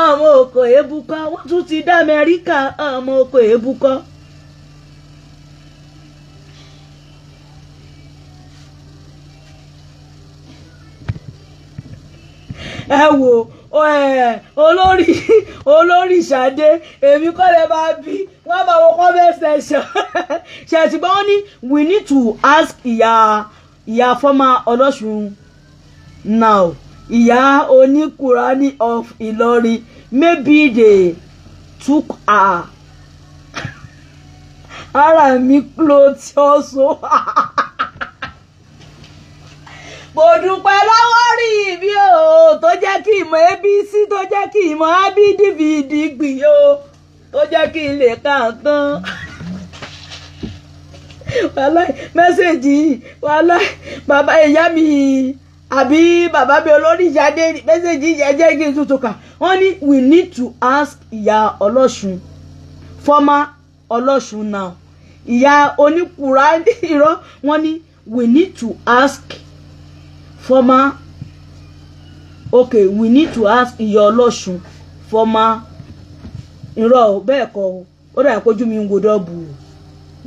ọmọ oko èébú kọ́, wọ́n tún ti dá Amẹ́ríkà, ọmọ oko èébú kọ́. Ẹ wo olórí Ṣadé, èmi kọ́ lè máa bí wọ́n máa wọ comment section. Ṣètìgbọ́n wọ́n ní we need to ask ìyá former Ọlọ́ṣun now, ìyá oníkùránì of Ìlọrin, maybe they took her ara mi clothes also. Mo dúpẹ́ lọ́wọ́ rí ibi o tó jẹ́ kí ìmọ̀ ABC, tó jẹ́ kí ìmọ̀ ABDVD gbìn o, tó jẹ́ kí n lè ka nǹkan. Wàláì mẹ́sẹ̀gì yìí, wàláì bàbá ìyá mi àbí bàbá mi olórí Ṣadé, mẹ́sẹ̀gì yìí jẹ́ kí n tuntun kà. Wọ́n ní we need to ask ìyá Ọlọ́ṣun, former Ọlọ́ṣun now, ìyá oníkùránì irọ́. Wọ́n ní we need to ask former, okay, we need to ask ìyá Ọlọ́ṣun former irọ́, bẹ́ẹ̀ kọ́ o, ó dà kójú mi ń wo dọ́bù o,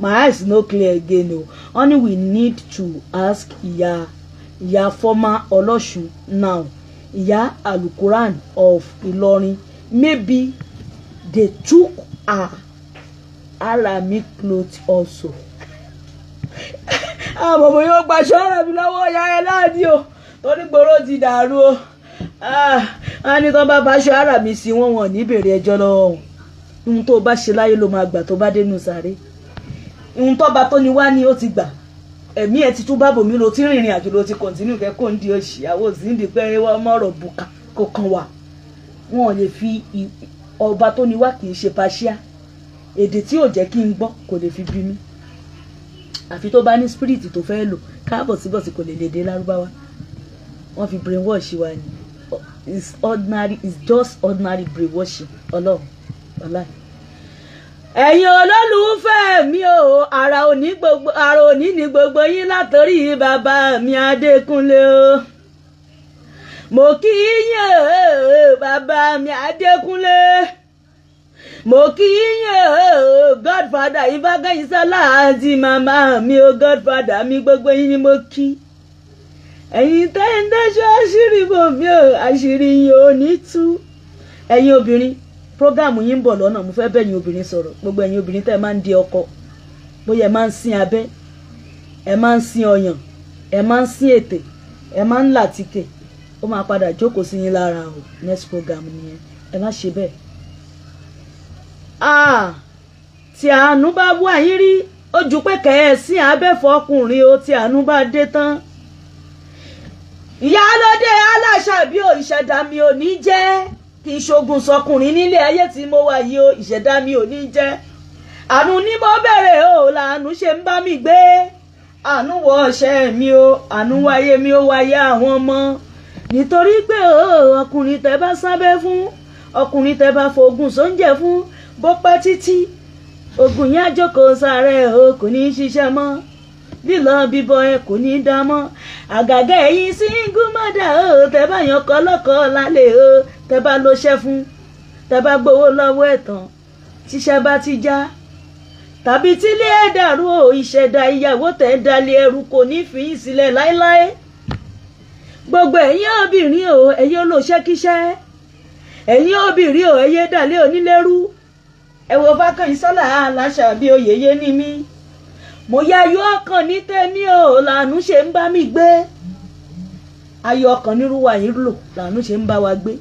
my eyes no clear again o. Only we need to ask ìyá former Ọlọ́ṣun now, ìyá alukuran of Ìlọrin, Maybe they took her Arami cloth also. Àwọn ọmọ yóò gbaṣọ Arami lọ́wọ́ ìyá ẹ láàdí o, torí gbòòrò ti dàrú o. Wọ́n ní tó bá baṣọ Arami sí wọn, wọn ní bèrè ẹjọ́ lọ́wọ́ wọn. Ohun tó bá ṣe láyé ló máa gbà tó bá dénú sáré. Ohun tó bá tó ni wá ní ó ti gbà. Ẹ̀mí ẹ̀ ti tún bá bòmí lo ti rìnrìn àjò ló ti kọ̀ntínú kẹ́kọ̀ọ́ ń di òṣì àwọn òsì ń di pé wọ́n mọ̀rọ̀ bùkà kò kàn wá. Wọn ò lè fi ọba tó ni wá kì í ṣe paṣíà. Èdè tí ò jẹ́ kí n gbọ́ kò lè fi bí mi. Àfi tó bá ní spirit tó fẹ́ lò káàbọ̀ síbọ̀sí kò lè lè dé lárúbáwá. Wọ́n fi brainwash wa ni. It's ordinary, it's just ordinary brainwashing. Ọlọ́run, ọláì. Ẹ̀yin olólùfẹ́ mi o, ara òní ní gbogbo yín látòrí bàbá mi Adékúnlé o. Mo kí yín o, bàbá mi Adékúnlé. Mo kí yín o, Godfather Ifákẹ́yìnsọ́lá àti màmá mi o, Godfather mi gbogbo yín ni mo kí. Ẹ̀yin tẹ́ ń dáṣọ àṣírí bò mí o, àṣírí yín ò ní tú. Ẹ̀yin obìnrin, prógámù yín ń bọ̀ lọ́nà, mo fẹ́ bẹ̀yìn obìnrin sọ̀rọ̀. Gbogbo ẹ̀yin obìnrin tẹ́ ẹ máa ń di ọkọ, bóyá ẹ máa ń sín abẹ́, ẹ máa ń sín ọyàn, ẹ máa ń sín ètè, ẹ máa ń làtíkè, ó máa padà jókòó sí yín lára o. Next program nìyẹn, ẹ má ṣe bẹ́ẹ̀. Tí àánú bá wà yín rí, ó ju pé kẹ́ ẹ sín abẹ́ fọkùnrin o, tí àánú bá dé tán. Ìyálóde aláṣàbí ò, ìṣẹ̀dá mi ò ní jẹ́ kí n ṣogun sọkùnrin nílé ayé tí mo wà yìí o, ìṣẹ̀dá mi ò ní jẹ́. Àánú ní mo bẹ̀rẹ̀ o, làánú ṣe ń bá mi gbé. Àánú wọ ọṣẹ mi o, àánú wáyé mi ó wáyé àwọn ọmọ. Nítorí pé o, ọkùnrin tẹ́ bá sábẹ́ fún, ọkùnrin tẹ́ bá fogun sóúnjẹ fún, bó pẹ́ títí ogun yẹn á jókòó sáré o, kò ní í ṣiṣẹ́ mọ́. Lílọ bíbọ ẹ kò ní í dá mọ́. Àgàgà ẹ̀yin single mother o, tẹ́ bá yan kọ́lọ́kọ́ lálẹ́ o, tẹ́ bá lo ṣẹ́ fún, tẹ́ bá gbowó lọ́wọ́ ẹ̀ tán, tíṣẹ́ bá ti já tàbí tílé ẹ̀ dàrú o, ìṣẹ̀dá ìyàwó tẹ̀ ń dalẹ̀ ẹrù kò ní fi yín sílẹ̀ láéláé. Gbogbo ẹ̀yin obìnrin o, ẹ̀yin olóṣẹ́kíṣẹ́, ẹ̀yin obìnrin o, ẹ̀yin dàlẹ́ onílérú. Ẹ wo Fákànyìnsọ́lá aláṣà bí oyèyé ní mí. Mo yá ayọ̀ ọkàn ní tèmi o, làánú ṣe ń bá mi gbé. Ayọ̀ ọkàn nírúwà yín lò, làánú ṣe ń bá wa gbé.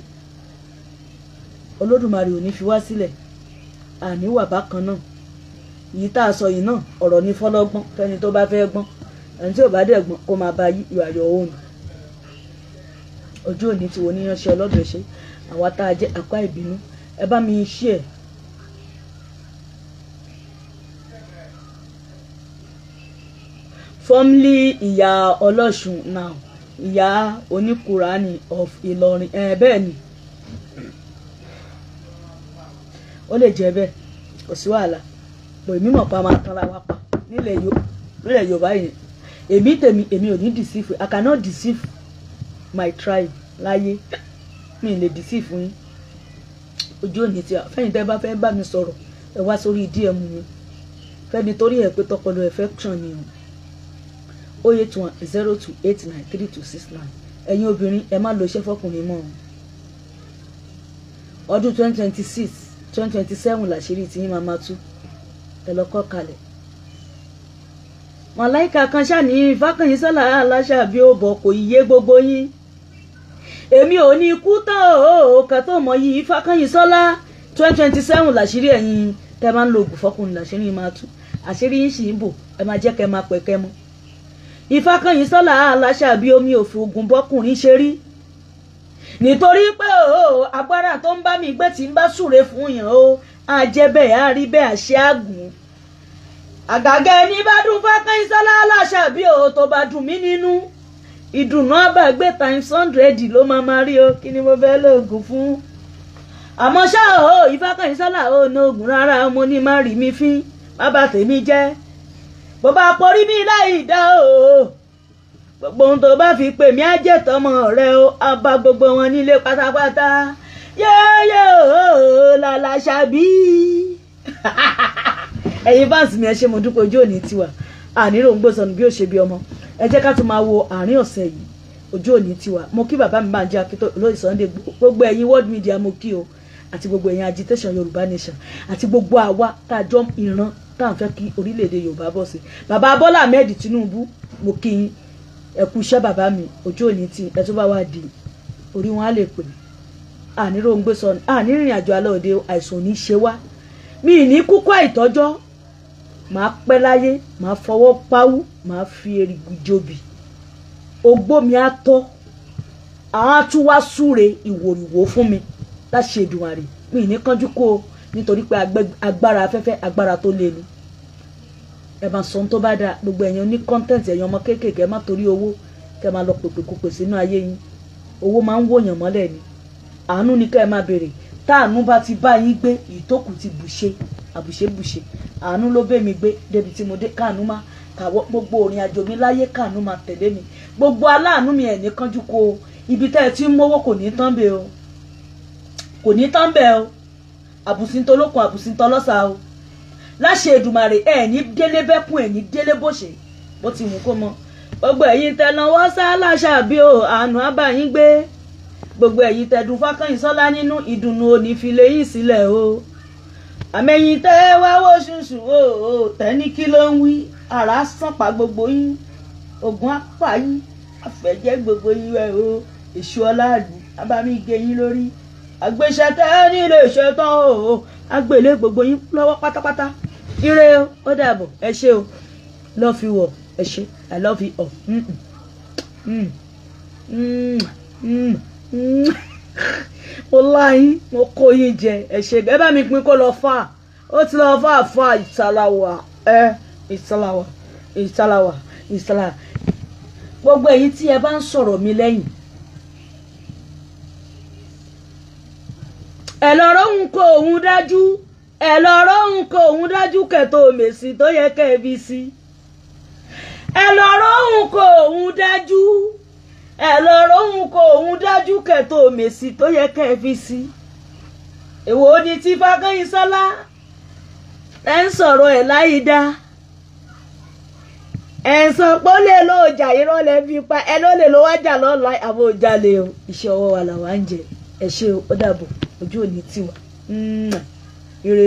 Olódùmarè ò ní fi wá sílẹ̀, àní wà bákan náà. Yìí tá a sọ yìí náà, ọ̀rọ̀ ní fọlọ́gbọ́n, fẹ́ni tó bá fẹ́ gbọ́n, ẹni tí ò bá dẹ̀ gbọ́n kó máa bá yọ ayọ̀ òun. Ojú òní ti wo níyanṣẹ́ ọlọ́dọ̀ ṣe, àwa tá a jẹ́ àpá ìbínú, ẹ bá mi ṣí ẹ̀. Formerly ìyá Ọlọ́ṣun, now ìyá oníkùránì of Ìlọrin. Bẹ́ẹ̀ ni, ó lè jẹ́ bẹ́ẹ̀, kò sí wàhálà. Pò èmi mọ̀ pa máa tanra wa pa nílẹ̀ Yorùbá yẹn. Èmi tèmi, èmi ò ní deceive. I cannot deceive my tribe láyé. Mi lè deceive yín. Ojú òní tí fẹ́yìn tẹ́ bá fẹ́ bá mi sọ̀rọ̀, ẹ wá sórí DM mi. Fẹ́ni torí ẹ̀ pé tọpọlọ affection ni o. 081 02 89 3269. Ẹ̀yin obìnrin, ẹ má lo iṣẹ́ fọkùnrin mọ́ o. Ọdún 2026 2027 làṣírí tí yín máa ma tú. Ẹ lọ kọ́ kalẹ̀. Màláìka kan ṣàní Fákànyìnsọ́lá aláṣà bí ó bọ̀ kò yé gbogbo yín. Èmi ò ní kú tán o, kẹ́ tó mọ̀ yìí Fákànyìnsọ́lá 2027 làṣírí ẹ̀yin tẹ́ máa ń lo oògùn fọkùnrin làṣírí yín máa tú. Àṣírí yín sì ń bò, ẹ máa jẹ́ kẹ́ máa pẹ̀ kẹ́ mọ́. Ifákànyìnsọ́lá aláṣà bí omi òfin ogun bọ́kùnrin ṣe rí. Nítorí pé o, agbára tó ń bá mi gbé tí ń bá súre fún yàn o, á jẹ́ bẹ́ẹ̀, á rí bẹ́ẹ̀, àṣẹ àgùn. Àgàgà ẹni bá dùn Fákànyìnsọ́lá aláṣà bí o, tó bá dùn mí nínú, ìdùnnú àbàgbé times 100 ló máa máa rí o. Kí ni mo fẹ́ lóògùn fún? Àmọ́ ṣá o, Ifákànyìnsọ́lá ò ní oògùn rárá, mo ní má rí mi fín, má bà tèmi jẹ́. Bó bá porí mi láì dá o, gbogbo ohun tó bá fi pè mí á jẹ́ tọmọ rẹ o, á bá gbogbo wọn nílé pátápátá. Yéyé o, làlàṣàbí. Ẹ̀yin fans mi, ẹ ṣé, mo dúpẹ́, ojú òní tiwa. Àníró ń gbósọnù bí ó ṣe bí ọmọ. Ẹ jẹ́ ká tún máa wo àárín ọ̀sẹ̀ yìí, ojú òní tiwa. Mo kí bàbá mi Bánjí Akíntó lórí Sunday, gbogbo ẹ̀yin world media mo kí o. àti gbogbo ẹ̀yin agitation Yorùbá nation àti gbogbo àwa tá a jọ ìran tá à ń fẹ́ kí orílẹ̀-èdè Yorùbá bọ̀ sí. Bàbá Bọ́lá Ahmed Tinubu, mo kí yín, ẹ kú iṣẹ́ bàbá mi, ojú òní tí ẹ tó bá wà di orí wọn á lè pè. Àníró ń gbé sọnù, ànírìnrìn àjò alẹ́ òde, àìsàn ò ní ṣe wá. Mi ì ní kúkú àìtọ́jọ́, màá pẹ́ láyé, màá fọwọ́ páwú, màá fi erìgì jobì, ogbó mi á tọ́, àá tún wá súre ìwòrìwò fún mi láṣẹ Èdùmàrè. Mi ì ní kánjú kó o, nítorí pé agbára afẹ́fẹ́ agbára tó le ni. Ẹ máa sọ ohun tó bá dáa. Gbogbo ẹ̀yin oní content, ẹ̀yin ọmọ kéékèèké, ẹ má torí owó kẹ́ máa lọ pèpèkúpè sínú ayé yín. Owó máa ń wòyàn mọ́lẹ̀ ni. Àánú ni kẹ́ ẹ máa béèrè. Táànú bá ti bá yín gbé, ìtókù ti bùṣe, àbùṣe bùṣe. Àánú ló bẹ́ mi gbé débi tí mo dé. Káànú má kàwọ́ gbogbo òrìn àjò mi láyé, káànú máa tẹ̀lé mi. Gbogbo aláàánú mi, ẹ̀ ní kánjú kó o. Ibi tẹ́ ẹ ti ń mówó kò ní tán bẹ́ẹ̀ o, kò ní tán bẹ́ẹ̀ o. Àbùsíntolókun, àbùsíntọlọ́sà o, láṣẹ Èdùmàrè. Ẹ̀ ní délé bẹ́kún, ẹ̀ ní délé bòṣe, bó ti wù kó mọ. Gbogbo ẹ̀yin tẹnáwọ́ sálàṣà bí o, àánú abáyín gbé. Gbogbo ẹ̀yin tẹ̀dùn Fákànyìnsọ́lá nínú ìdùnnú òní fi lè yín sílẹ̀ o. Àmẹ́yìn tẹ́ wá wó ṣùṣù o, tẹ́ni kí ló ń wí, ara sàn pa gbogbo yín, ogun apá yín, àfẹ́jẹ́ gbogbo yín rẹ̀ o. Èṣù ọláàlú abámi gé yín lórí, àgbéṣẹ́ tẹ́ nílé ìṣẹ́tàn o, àgbélé gbogbo yín lọ́wọ́ pátápátá. Ire o, ó dàbọ̀, ẹ ṣé o, love you all, ẹ ṣé, I love you all. Mo láyín, mo kó yín jẹ, ẹ ṣé. Ẹ bá mi pín kó lọ fà, ó ti lọ fà fà. Ìsàlàwà ẹ, ìsàlàwà, ìsàlàwà, ìsàlàwà. Gbogbo èyí tí ẹ bá ń sọ̀rọ̀ mi lẹ́yìn, ẹ lọ rọ́hùn kó òun dájú, ẹ lọ rọ́hùn kó òun dájú kẹtọ́ mèsì tó yẹ kẹ́ ẹ fi sí. Ẹ lọ rọ́hùn kó òun dájú, ẹ lọ rọ́hùn kó òun dájú kẹtọ́ mèsì tó yẹ kẹ́ ẹ fi sí. Èwo ni tí Fákànyìnsọ́lá ẹ ń sọ̀rọ̀ ẹ̀ láyìí dá? Ẹ ń sọ pé ó lè lo ọjà, irọ́ lẹ fi pa, ẹ ló lè lo wájà lọ́la, àbò jalè o. Iṣẹ́ ọwọ́ wa làwa ń jẹ. Ẹ ṣé o, ó dàbọ̀, ojú òní tiwa. Ire.